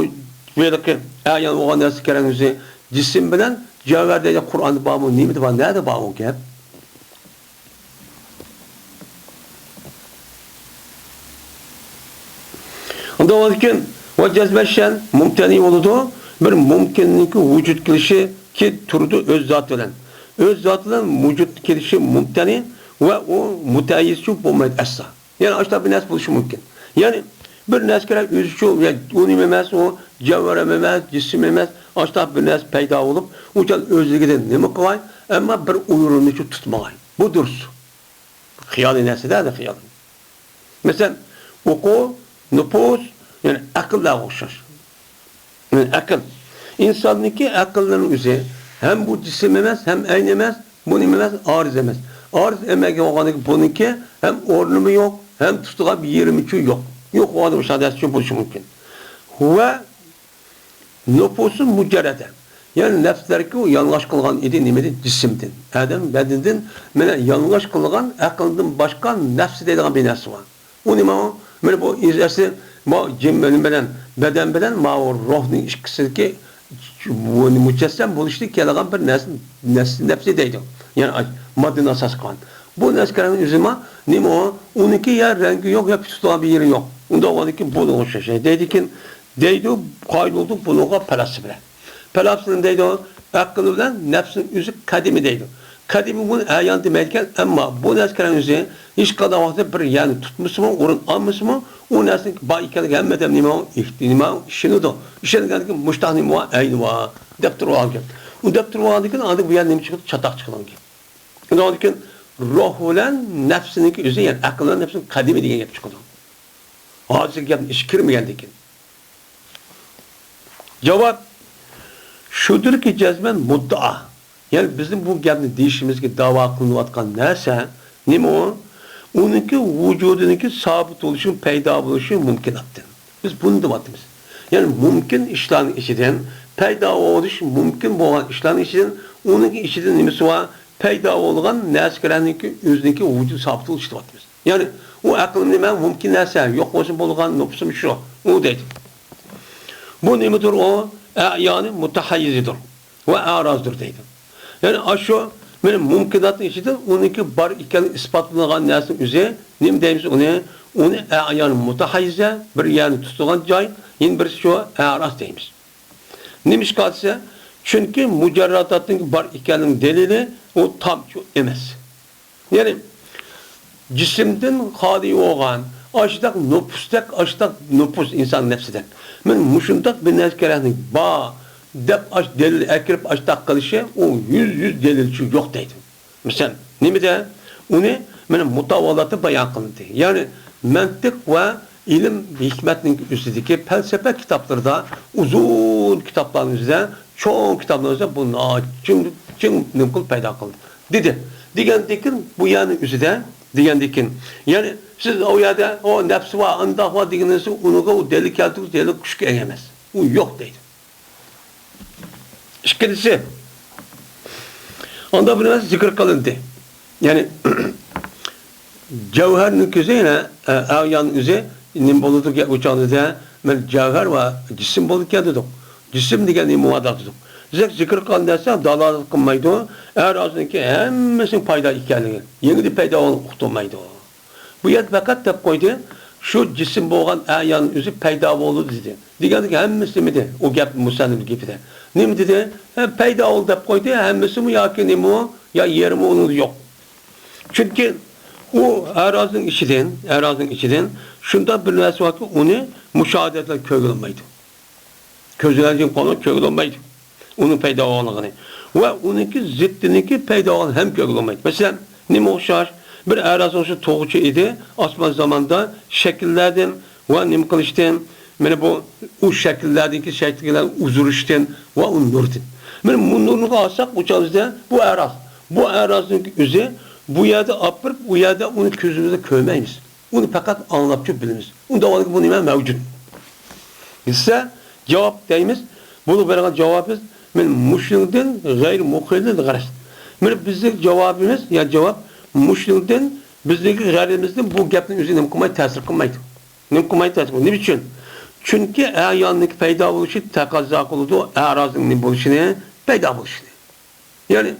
ھېلىقى ئەيان بولغان نەرسە كېرەك ئۆزى؟ جىسىم بىلەن جەۋھەر دەيدۇ، قۇرئاندا بارمۇ؟ نېمىدە بار؟ نەدە بار ئۇ گەپ؟ ئۇنداق بولىدىكەن، ۋە جەزمەن شەن مۇمتەنى بولىدۇ. بىر مۇمكىننىڭكى ۋۇجۇد كېلىشى كى تۇرىدۇ ئۆز زاتى بىلەن. ئۆز زاتى بىلەن ۋۇجۇد كېلىشى مۇمتەنى ۋە ئۇ مۇتەييىزچۇ بولمايدۇ ئەسلا. يەنى ئاشۇنداق بىر نەرسە بولۇشى مۇمكىن. يەنى بىر نەرسە كېرەك ئۆزىچۇ، يا ئۇ نېمە ئەمەس، ئۇ جەۋھەر ئەمەس، جىسىم ئەمەس، ئاشۇنداق بىر نەرسە پەيدا بولۇپ، ئۇ چاغ ئۆزلۈكىدىن نېمە قىلغاي، ئەمما بىر ئۇيرۇلمىچۇ تۇتمىغاي. بۇ دۇرۇس. خىيالىي نەرسىدە، خىيال. مەسىلەن، ئوقۇ، نوپۇس، يەنى ئەقىللەرگە ئوخشاش. يەنى ئەقىل. ئىنساننىڭكى ئەقىللىرىنىڭ ئۆزى ھەم بۇ جىسىم ئەمەس، ھەم ئەين ئەمەس، بۇ نېمە ئەمەس، ئارىز ئەمەس. ئارىز ئەمەس بولغاندىكىن بۇنىڭكى ھەم ئورنىمۇ يوق، ھەم تۇتىدىغان بىر يېرىمىچۇ يوق. يوق بولغاندا ئۇشۇنداق نەرسىچۇ بولۇشى مۇمكىن. ۋە نوپۇسۇن مۇجەررەدە. يەنى نەپسلەركى ئۇ يالىڭاچ قىلغان ئىدى نېمىدىن؟ جىسىمدىن. ئادەم بەدىنىدىن مانا يالىڭاچ قىلغان ئەقىلدىن باشقا نەپس دەيدىغان بىر نەرسە بار. ئۇ نېمە ئۇ؟ مانا بۇ ئەسلى بۇ جىم بىلەن، بەدەن بىلەن ماۋۇ روھنىڭ ئىككىسىدىكى مۇجەسسەم بولۇشتىن كېلىدىغان بىر نەرسە، نەپس، نەپسى دەيدۇ. يەنى ماددىنى ئاساس قىلغان. بۇ نەرسىلەرنىڭ ئۆزىمۇ نېمە ئۇ؟ ئۇنىڭكى يا رەڭگى يوق، يا تۇتىدىغان بىر يېرى يوق. ئۇنداق بولغاندىكىن بۇنىڭغا ئوخشاش. دەيدىكىن، دەيدۇ، قايىل بولدۇق بۇنىڭغا پەلاسىپىلەر. پەلاسىپە نېمە دەيدۇ؟ ئەقىل بىلەن نەپسنىڭ ئۆزى قەدىمىي دەيدۇ. قەدىمىي بۇنى ئەيان دېمەيدىكەن، ئەمما بۇ نەرسىلەرنىڭ ئۆزى ھېچقانداق ۋاقىتتا بىر يەرنى تۇتمىسىمۇ، ئورۇن ئالمىسىمۇ، ئۇ نەرسىنىڭ بار ئىكەنلىكىگە ھەممە ئادەم نېمە ئۇ؟ ئىھتىنىمۇ ئىشىنىدۇ. ئىشەنگەندىكىن مۇشتاق نېمە ئۇ؟ ئەينى بار دەپ تۇرۇۋالغان گەپ. ئۇ دەپ تۇرۇۋالغاندىكىن ئاندىن بۇ يەردە نېمە چىقىدۇ؟ چاتاق چىقىدىغان گەپ. ئۇنىڭدىن كېيىن روھ بىلەن نەپسىنىڭكى ئۆزى، يەنى ئەقىل بىلەن نەپسىنىڭ قەدىمىي دېگەن گەپ چىقىدۇ. ھازىرقى گەپنىڭ ئىچىگە كىرمىگەندىن كېيىن. جاۋاب شۇدۇركى، جەزمەن مۇددىئا. يەنى بىزنىڭ بۇ گەپنى دېيىشىمىزگە داۋا قىلىنىۋاتقان نەرسە نېمە ئۇ؟ ئۇنىڭكى ۋۇجۇدىنىڭكى سابىت بولۇشى، پەيدا بولۇشى مۇمكىن ئاتتىن. بىز بۇنى دەۋاتىمىز. يەنى مۇمكىن ئىشلارنىڭ ئىچىدىن، پەيدا بولۇش مۇمكىن بولغان ئىشلارنىڭ ئىچىدىن، ئۇنىڭكى ئىچىدىن نېمىسى بار؟ پەيدا بولغان نەرسىلەرنىڭكى ئۆزىنىڭكى ۋۇجۇد سابىتى بولۇشى دەۋاتىمىز. يەنى ئۇ ئەقىل نېمە؟ مۇمكىن نەرسە، يوق بولسا بولىدىغان نوپۇسىمۇ شۇ، ئۇ دەيدۇ. بۇ نېمىدۇر ئۇ؟ ئەيانى مۇتەھەييىزىدۇر. ۋە ئەرازدۇر دەيدۇ. يەنى ئاشۇ مانا مۇمكىناتنىڭ ئىچىدە ئۇنىڭكى بار ئىكەنلىكى ئىسپاتلانغان نەرسىنىڭ ئۆزى نېمە دەيمىز ئۇنى؟ ئۇنى ئەيان مۇتەھەييىزە، بىر يەرنى تۇتىدىغان جاي، يەنە بىرسى شۇ ئەراز دەيمىز. نېمىشقا دېسە، چۈنكى مۇجەرراداتنىڭ بار ئىكەنلىكىنىڭ دەلىلى ئۇ تامچۇ ئەمەس. يەنى جىسىمدىن خالىي بولغان، ئاشۇنداق نوپۇستەك، ئاشۇنداق نوپۇس ئىنسان نەپسىدەك. مەن مۇشۇنداق بىر نەرسە كېرەكلىك بار دەپ ئاش دەلىل ئەكىرىپ ئاشۇنداق قىلىشى، ئۇ يۈز يۈز دەلىلچۇ يوق دەيدۇ. مىسال، نېمىدە؟ ئۇنى مانا مۇتاۋالاتتا بايان قىلدى. يەنى مەنتىق ۋە ئىلىم ھېكمەتنىڭ ئۈستىدىكى پەلسەپە كىتابلىرىدا، ئۇزۇن كىتابلارنىڭ ئۆزىدە، چوڭ كىتابلارنىڭ ئۆزىدە بۇ ناچىن چىڭ نېمە قىلىپ پەيدا قىلدى. دېدى. دېگەندىكىن بۇ يەرنىڭ ئۆزىدە، دېگەندىكىن، يەنى سىز ئۇ يەردە، ئۇ نەپسى بار، ئانداق بار دېگىنىڭىزنى ئۇنىڭغا ئۇ دەلىل كەلتۈرۈش، دەلىل كۈچكە ئىگە ئەمەس. ئۇ يوق دەيدۇ. ئىككىنچىسى، ئاندا بىر نەرسە زىكىر قىلىندى. يەنى، جەۋھەرنىڭ كۆزى يەنە، ئە، ئەيان ئۆزى نېمە بولىدۇ؟ گەپ ئۇچاغىدا، مەن جەۋھەر ۋە جىسىم بولىدىكەن دېدۇق. جىسىم دېگەن نېمە بار دېدۇق. بىز زىكىر قىلغان نەرسە دالالەت قىلمايدۇ، ئەرازنىڭكى ھەممىسىنىڭ پەيدا ئىكەنلىكى، يېڭىدا پەيدا بولغان ئۇقتۇرمايدۇ. بۇ يەردە پەقەت دەپ قويدى، شۇ جىسىم بولغان ئەيان ئۆزى پەيدا بولىدۇ دېدى. دېگەندىكىن ھەممىسى نېمىدى؟ ئۇ گەپ مۇسەننىپنىڭ گېپىدە. نېمە دېدى؟ ھە، پەيدا بولدى دەپ قويدى، ھەممىسىمۇ ياكى نېمىمۇ، يا يېرىمى ئۇنىڭدا يوق. چۈنكى ئۇ ئەرازنىڭ ئىچىدىن، ئەرازنىڭ ئىچىدىن شۇنداق بىر نەرسە باركى، ئۇنى مۇشاھىدەتلەر كۆرگىلى بولمايدۇ. كۆزلەردىن قولغا كۆرگىلى بولمايدۇ. ئۇنىڭ پەيدا بولغانلىقىنى. ۋە ئۇنىڭكى زىتتىنىڭكى پەيدا بولغانلىقىنى ھەم كۆرگىلى بولمايدۇ. مەسىلەن، نېمە ئوخشاش؟ بىر ئەراز ئوخشاش تۇغۇچى ئىدى. ئاسمان زاماندا شەكىللەردىن ۋە نېمە قىلىشتىن، مانا بۇ، ئۇ شەكىللەردىكى شەكىللەر ئۇزىرىشتىن ۋە ئۇ نۇردىن. مانا بۇ نۇرنى ئالساق، ئۇ چاغدا بۇ ئەراز. بۇ ئەرازنىڭ ئۆزى بۇ يەردە ئاپىرىپ، ئۇ يەردە ئۇنى كۆزىمىزدە كۆرمەيمىز. ئۇنى پەقەت ئاڭلاپچۇ بىلىمىز. ئۇنداق بولغاندا بۇ نېمە مەۋجۇت؟ دېسە، جاۋاب دەيمىز. بۇنىڭغا بەرگەن جاۋابىمىز، مەن مۇشۇنىڭدىن غەيرىي مۇخىلىل غەرەز. مانا بىزنىڭ جاۋابىمىز، يا جاۋاب، مۇشۇنىڭدىن بىزنىڭكى غەرىزىمىزدىن بۇ گەپنىڭ ئۆزى نېمە قىلمايدۇ، تەسىر قىلمايدۇ. نېمە قىلمايدۇ، تەسىر قىلمايدۇ. نېمە ئۈچۈن؟ چۈنكى ئەياننىڭكى پەيدا بولۇشى تەقەززا قىلىدۇ، ئەرازنىڭ نېمە بولۇشىنى، پەيدا بولۇشىنى. يەنى،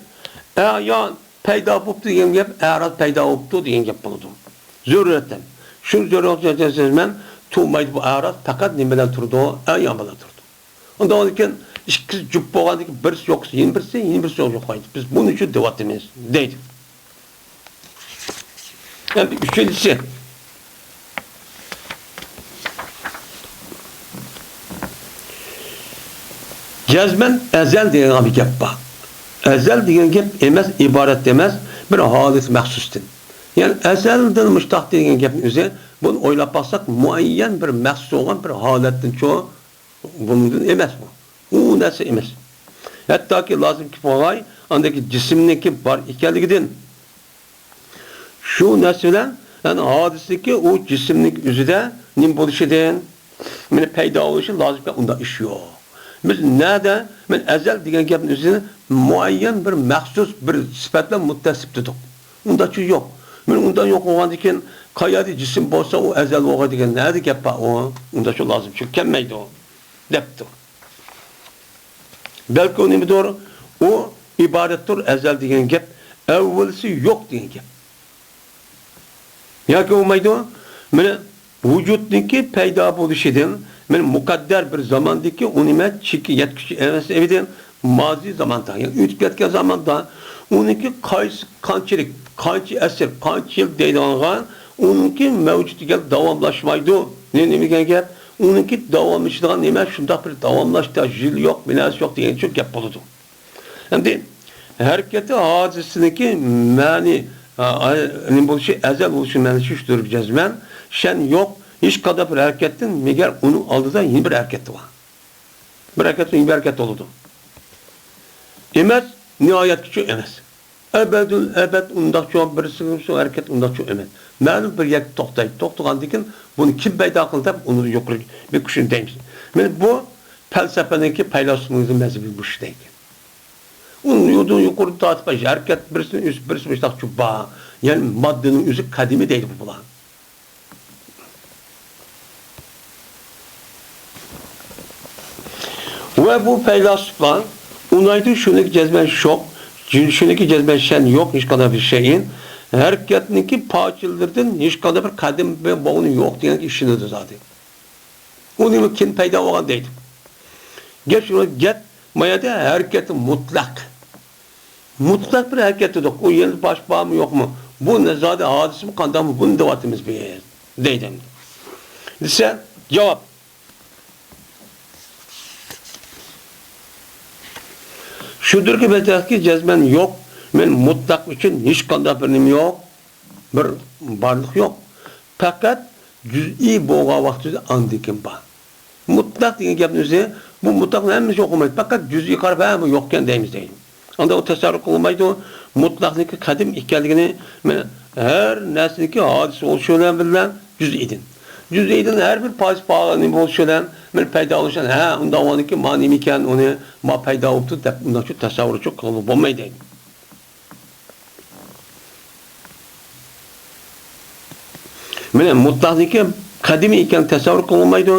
ئەيان پەيدا بوپتۇ دېگەن گەپ، ئەراز پەيدا بوپتۇ دېگەن گەپ بولىدۇ. زۆرۈرىيەتتىن. شۇ زۆرۈرىيەتتىن مەن تۇرمايدۇ بۇ ئەراز، پەقەت نېمە بىلەن تۇرىدۇ؟ ئەيان بىلەن تۇرىدۇ. ئۇنداق بولغاندىكىن، ئىككىسى جۈپ بولغاندىكىن، بىرسى يوق، يەنە بىرسى، يەنە بىرسى يوق، يوقايدۇ. بىز بۇنى شۇ دەۋاتىمىز، دەيدۇ. ئەمدى ئۈچىنچىسى. جەزمەن ئەزەل دېگەن بىر گەپ بار. ئەزەل دېگەن گەپ ئەمەس، ئىبارەت ئەمەس، بىر ھالەت مەخسۇستىن. يەنى ئەزەلدىن مۇشتاق دېگەن گەپنىڭ ئۆزى، بۇنى ئويلاپ باقساق، مۇئەييەن بىر مەخسۇس بولغان بىر ھالەتتىنچۇ، بۇنىڭدىن ئەمەس بۇ. ئۇ نەرسە ئەمەس. ھەتتاكى لازىم كېلىپ قالغاي، ئاندىكى جىسىمنىڭكى بار ئىكەنلىكىدىن، شۇ نەرسە بىلەن، يەنى ھادىسىدىكى ئۇ جىسىمنىڭ ئۆزىدە نېمە بولۇشىدىن، مانا پەيدا بولۇشى لازىم ئىكەن، ئۇنداق ئىش يوق. بىز نەدە، مەن ئەزەل دېگەن گەپنى ئۆزىنى مۇئەييەن بىر مەخسۇس بىر سۈپەت بىلەن مۇتتەسىپ دېدۇق. ئۇنداقچە يوق. مانا ئۇنداق يوق بولغاندىكىن، قەيەردە جىسىم بولسا، ئۇ ئەزەل بولغاي دېگەن نەدە گەپ بار ئۇ؟ ئۇنداقچە لازىمچە كەلمەيدۇ، دەپتۇ. بەلكى ئۇ نېمىدۇر؟ ئۇ ئىبارەتتۇر ئەزەل دېگەن گەپ، ئەۋۋەلسى يوق دېگەن گەپ. ياكى بولمايدۇ، مانا ۋۇجۇدنىڭكى پەيدا بولۇشىدىن، مانا مۇقەددەر بىر زاماندىكى ئۇ نېمە چېكى يەتكۈچى ئەمەس ئىدى، مازى زاماندا، يەنى ئۆتۈپ كەتكەن زاماندا، ئۇنىڭكى قايسى، قانچىلىك، قانچە ئەسىر، قانچە يىل دەيدىغانغا، ئۇنىڭكى مەۋجۇت دېگەن داۋاملاشمايدۇ. نېمە دېگەن گەپ؟ ئۇنىڭكى داۋاملىشىدىغان نېمە، شۇنداق بىر داۋاملاشتا يىل يوق، بىر نەرسە يوق دېگەنچە گەپ بولىدۇ. ئەمدى ھەرىكىتى ھادىسىنىڭكى مەنى، ئا، ئا، نېمە بولۇشى، ئەزەل بولۇشى مەنىسى شۇدۇر جەزمەن، شەن يوق، ھېچقانداق بىر ھەرىكەتتىن، مەگەر ئۇنىڭ ئالدىدا يەنە بىر ھەرىكەت بار. بىر ھەرىكەت، يەنە بىر ھەرىكەت بولىدۇ. ئەمەس، نىھايەتكىچە ئەمەس. ئەبەدۇل ئەبەد ئۇنداقچۇ، بىرسى شۇ ھەرىكەت ئۇنداقچۇ ئەمەس. مەلۇم بىر يەردە توختايدۇ. توختىغاندىن كېيىن بۇنى كىم پەيدا قىلدى دەپ، ئۇنى يۇقىرى بېكىشىنى دەيمىز. مانا بۇ پەلسەپىنىڭكى، پەيلاسوپنىڭ مەزھىپى مۇشۇ دەيدۇ. ئۇنى يۇقىرى تارتىپ، ھەرىكەت بىرسىنىڭ ئۆزى، بىرسى مۇشۇنداق بار. يەنى ماددىنىڭ ئۆزى قەدىمىي دەيدۇ بۇلار. ۋە بۇ پەيلاسوپلار ئۇنايدۇ شۇنىڭكى جەزمەن شوق، شۇنىڭكى جەزمەن شەن يوق، ھېچقانداق بىر شەيئىن، ھەرىكەتنىڭكى پارچىلىرىدىن ھېچقانداق بىر قەدىم بولغىنى يوق دېگەنگە ئىشىنىدۇ زادى. ئۇنى كىم پەيدا بولغان دەيدۇ. گەپ شۇ، گەپ ما يەردە ھەرىكەت مۇتلەق. مۇتلەق بىر ھەرىكەت دېدۇق. ئۇ يەنە باش بارمۇ يوقمۇ؟ بۇ زادى ھادىسىمۇ قانداقمۇ؟ بۇنى دەۋاتىمىز بىز دەيدۇ. دېسە، جاۋاب. شۇدۇركى بەزەككە جەزمەن يوق. مەن مۇتلەق ئۈچۈن ھېچقانداق بىر نېمە يوق. بىر بارلىق يوق. پەقەت جۈزئىي بولغان ۋاقتىدا ئاندىن كېيىن بار. مۇتلەق دېگەن گەپنىڭ ئۆزى، بۇ مۇتلەقنى ھەممىسى يوق بولمايدۇ. پەقەت جۈزئىي قاراپ، ھە، بۇ يوقكەن دەيمىز دەيدۇ. ئاندا ئۇ تەسەۋۋۇر قىلمايدۇ. مۇتلەقنىڭكى قەدىم ئىكەنلىكىنى، مانا، ھەر نەرسىنىڭكى ھادىسە بولۇشى بىلەن بىللە جۈزئىيدىن. جۈزئىيدىن ھەر بىر پارچە پارچە بولۇشى بىلەن، مانا، پەيدا بولۇشى بىلەن، ھە، ئۇنداق بولغاندىكىن ما نېمە ئىكەن، ئۇنى ما پەيدا بوپتۇ دەپ، ئۇنداقچە تەسەۋۋۇرچۇ قىلغىلى بولمايدۇ دەيدۇ. مانا مۇتلەقنىڭكى قەدىمىي ئىكەنلىكىنى تەسەۋۋۇر قىلغىلى بولمايدۇ.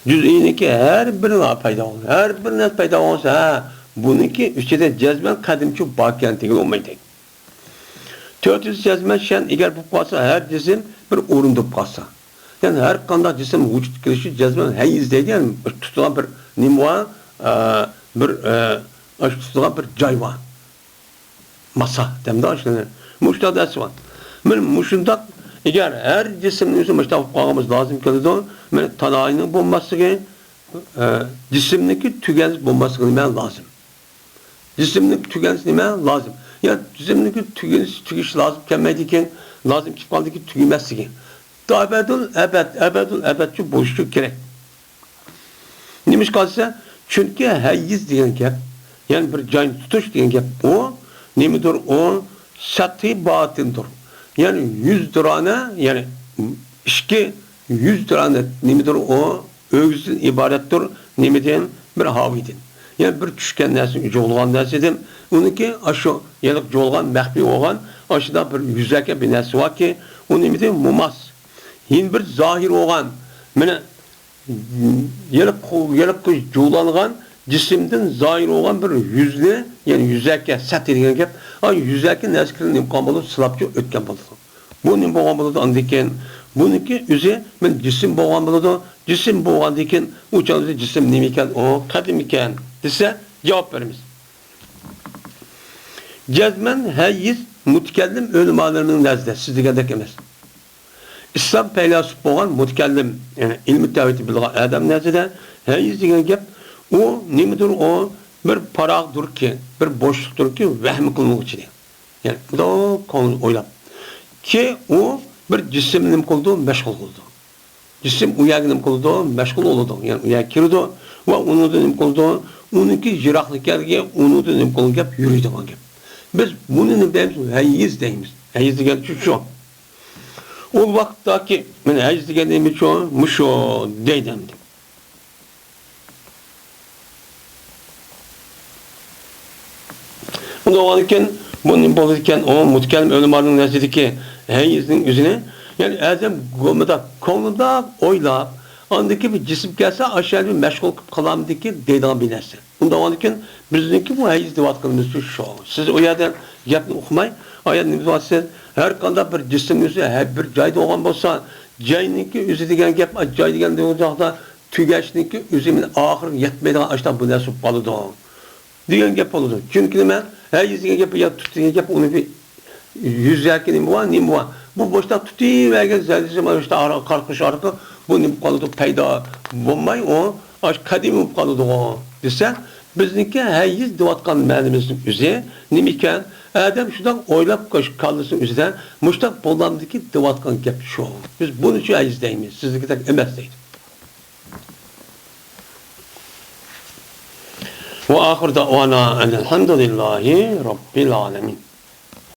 جۈزئىينىڭكى ھەر بىرى پەيدا بولغان، ھەر بىر نەرسە پەيدا بولغان بولسا، ھە، بۇنىڭكى ئىچىدە جەزمەن قەدىمچۇ باركەن دېگىلى بولمايدۇ. تۆتىنچىسى جەزمەن شەن ئىگە بولۇپ قالسا، ھەر جىسىم بىر ئورۇن بولۇپ قالسا. يەنى ھەر قانداق جىسىم ۋۇجۇدقا كېلىشى جەزمەن ھەيز دەيدۇ، يەنى تۇتىدىغان بىر نېمە بار، ئە، بىر، ئە، ئاشۇ تۇتىدىغان بىر جاي بار. ماسا دەمدۇ ئاشۇنى. مۇشۇنداق نەرسە بار. مانا مۇشۇنداق، ئەگەر ھەر جىسىمنىڭ ئۆزى مۇشۇنداق بولۇپ قالغىنىمىز لازىم كېلىدۇ. مانا تانايىنىڭ بولماسلىقى، ئە، جىسىمنىڭكى تۈگەنسىز بولماسلىقى نېمە لازىم؟ جىسىمنىڭكى تۈگەنسىز نېمە لازىم؟ يا جىسىمنىڭكى تۈگىنىش، تۈگىشى لازىم كەلمەيدىكەن، لازىم كېلىپ قالىدىكەن تۈگىمەسلىكى. ئەبەدۇل ئەبەد، ئەبەدۇل ئەبەدچۇ بولۇشى كېرەك. نېمىشقا دېسە، چۈنكى ھەيز دېگەن گەپ، يەنى بىر جاينى تۇتۇش دېگەن گەپ، ئۇ نېمىدۇر؟ ئۇ سەتھى باتىندۇر. يەنى يۈزدۇرانە، يەنى ئىچكى يۈزدۇرانە نېمىدۇر؟ ئۇ ئۆگزىدىن ئىبارەتتۇر. نېمىدىن؟ بىر ھاۋىدىن. يەنى بىر چۈشكەن نەرسە، جۇغلىغان نەرسىدىن. ئۇنىڭكى ئاشۇ يەنى جۇغلىغان، مەخپىي بولغان، ئاشۇنداق بىر يۈزەكى بىر نەرسە باركى، ئۇ نېمىدىن؟ مۇماس. يەنە بىر زاھىر بولغان، مانا، يەنە قو-، يەنە قو-، جۇغلانغان جىسىمدىن زاھىر بولغان بىر يۈزنى، يەنى يۈزەكى، سەتھى دېگەن گەپ، ئا، يۈزەكى نەرسىلەرنى نېمە قىلغان بولىدۇ؟ سىلاپچۇ ئۆتكەن بولىدۇ. بۇ نېمە بولغان بولىدۇ ئاندىن كېيىن؟ بۇنىڭكى ئۆزى، مانا، جىسىم بولغان بولىدۇ. جىسىم بولغاندىن كېيىن، ئۇ چاغدا جىسىم نېمە ئىكەن؟ ئۇ قەدىم ئىكەن دېسە، جاۋاب بېرىمىز. جەزمەن ھەيز مۇتەكەللىم ئۆلىمالىرىنىڭ نەزىرىدە سىز دېگەندەك ئەمەس. ئىسلام پەيلاسوپ بولغان مۇتەكەللىم، يەنى ئىلمىي تەۋھىدنى بىلىدىغان ئادەم نەزىرىدە ھەيز دېگەن گەپ، ئۇ نېمىدۇر؟ ئۇ بىر پاراغدۇركى، بىر بوشلۇقتۇركى، ۋەھىم قىلمىغۇچى. يەنى مۇنداق كۆڭلىدە ئويلاپ. كى ئۇ بىر جىسىمنى نېمە قىلىدۇ؟ مەشغۇل قىلىدۇ. جىسىم ئۇ يەرگە نېمە قىلىدۇ؟ مەشغۇل بولىدۇ. يەنى ئۇ يەرگە كىرىدۇ ۋە ئۇنىڭدىن نېمە قىلىدۇ؟ ئۇنىڭكى يىراقلىق يەرگە، ئۇنىڭدىن نېمە قىلىدۇ؟ گەپ يۈرىدىغان گەپ. بىز بۇنى نېمە دەيمىز؟ ھەيز دەيمىز. ھەيز دېگەن شۇ، شۇ. ئۇ ۋاقىتتاكى، مانا ھەيز دېگەن نېمە شۇ؟ مۇشۇ دەيدۇ ئەمدى. ئۇنداق بولغاندىكىن، بۇ نېمە بولىدىكەن؟ ئۇ مۇتەكەللىم ئۆلىمانىڭ نەزىرىدىكى ھەيزنىڭ ئۆزىنى، يەنى ئادەم گومىدا، كۆڭلىدە ئويلاپ، ئاندىكى بىر جىسىم كەلسە، ئاشۇ يەردە مەشغۇل قىلىپ قالامدىكى دەيدىغان بىر نەرسە. ئۇنداق بولغاندىكىن، بىزنىڭكى بۇ ھەيز دەۋاتقىنىمىز شۇ. سىز ئۇ يەردە گەپنى ئۇقماي، ئايان نېمە دەۋاتىسىز؟ ھەر قانداق بىر جىسىمنىڭ ئۆزى ھەر بىر جايدا بولغان بولسا، جاينىڭكى ئۆزى دېگەن گەپ، جاي دېگەن چاغدا تۈگەشنىڭكى ئۆزى مانا ئاخىرىغا يەتمەيدىغان ئاشۇنداق بىر نەرسە بولۇپ قالىدۇ دېگەن گەپ بولىدۇ. چۈنكى نېمە؟ ھەيز دېگەن گەپ يا تۇت دېگەن گەپ، ئۇنى بىر يۈزەكى نېمە بار، نېمە بار؟ بۇ بوشلۇق تۇتۇۋەرگەن زەردىسى مانا شۇ ئارىغا قارقىش ئارقىلىق بۇ نېمە بولۇپ قالىدۇ؟ پەيدا بولماي، ئۇ ئاشۇ قەدىمىي بولۇپ قالىدىغۇ دېسە، بىزنىڭكى ھەيز دەۋاتقان مەنىمىزنىڭ ئۆزى نېمە ئىكەن؟ ئادەم شۇنداق ئويلاپ، كاللىسىنىڭ ئۆزىدە مۇشۇنداق بولامدىكى دەۋاتقان گەپ شۇ. بىز بۇنى شۇ ھەيز دەيمىز، سىزنىڭكىدەك ئەمەس دەيدۇ. وآخر دعوانا أن الحمد لله رب العالمين.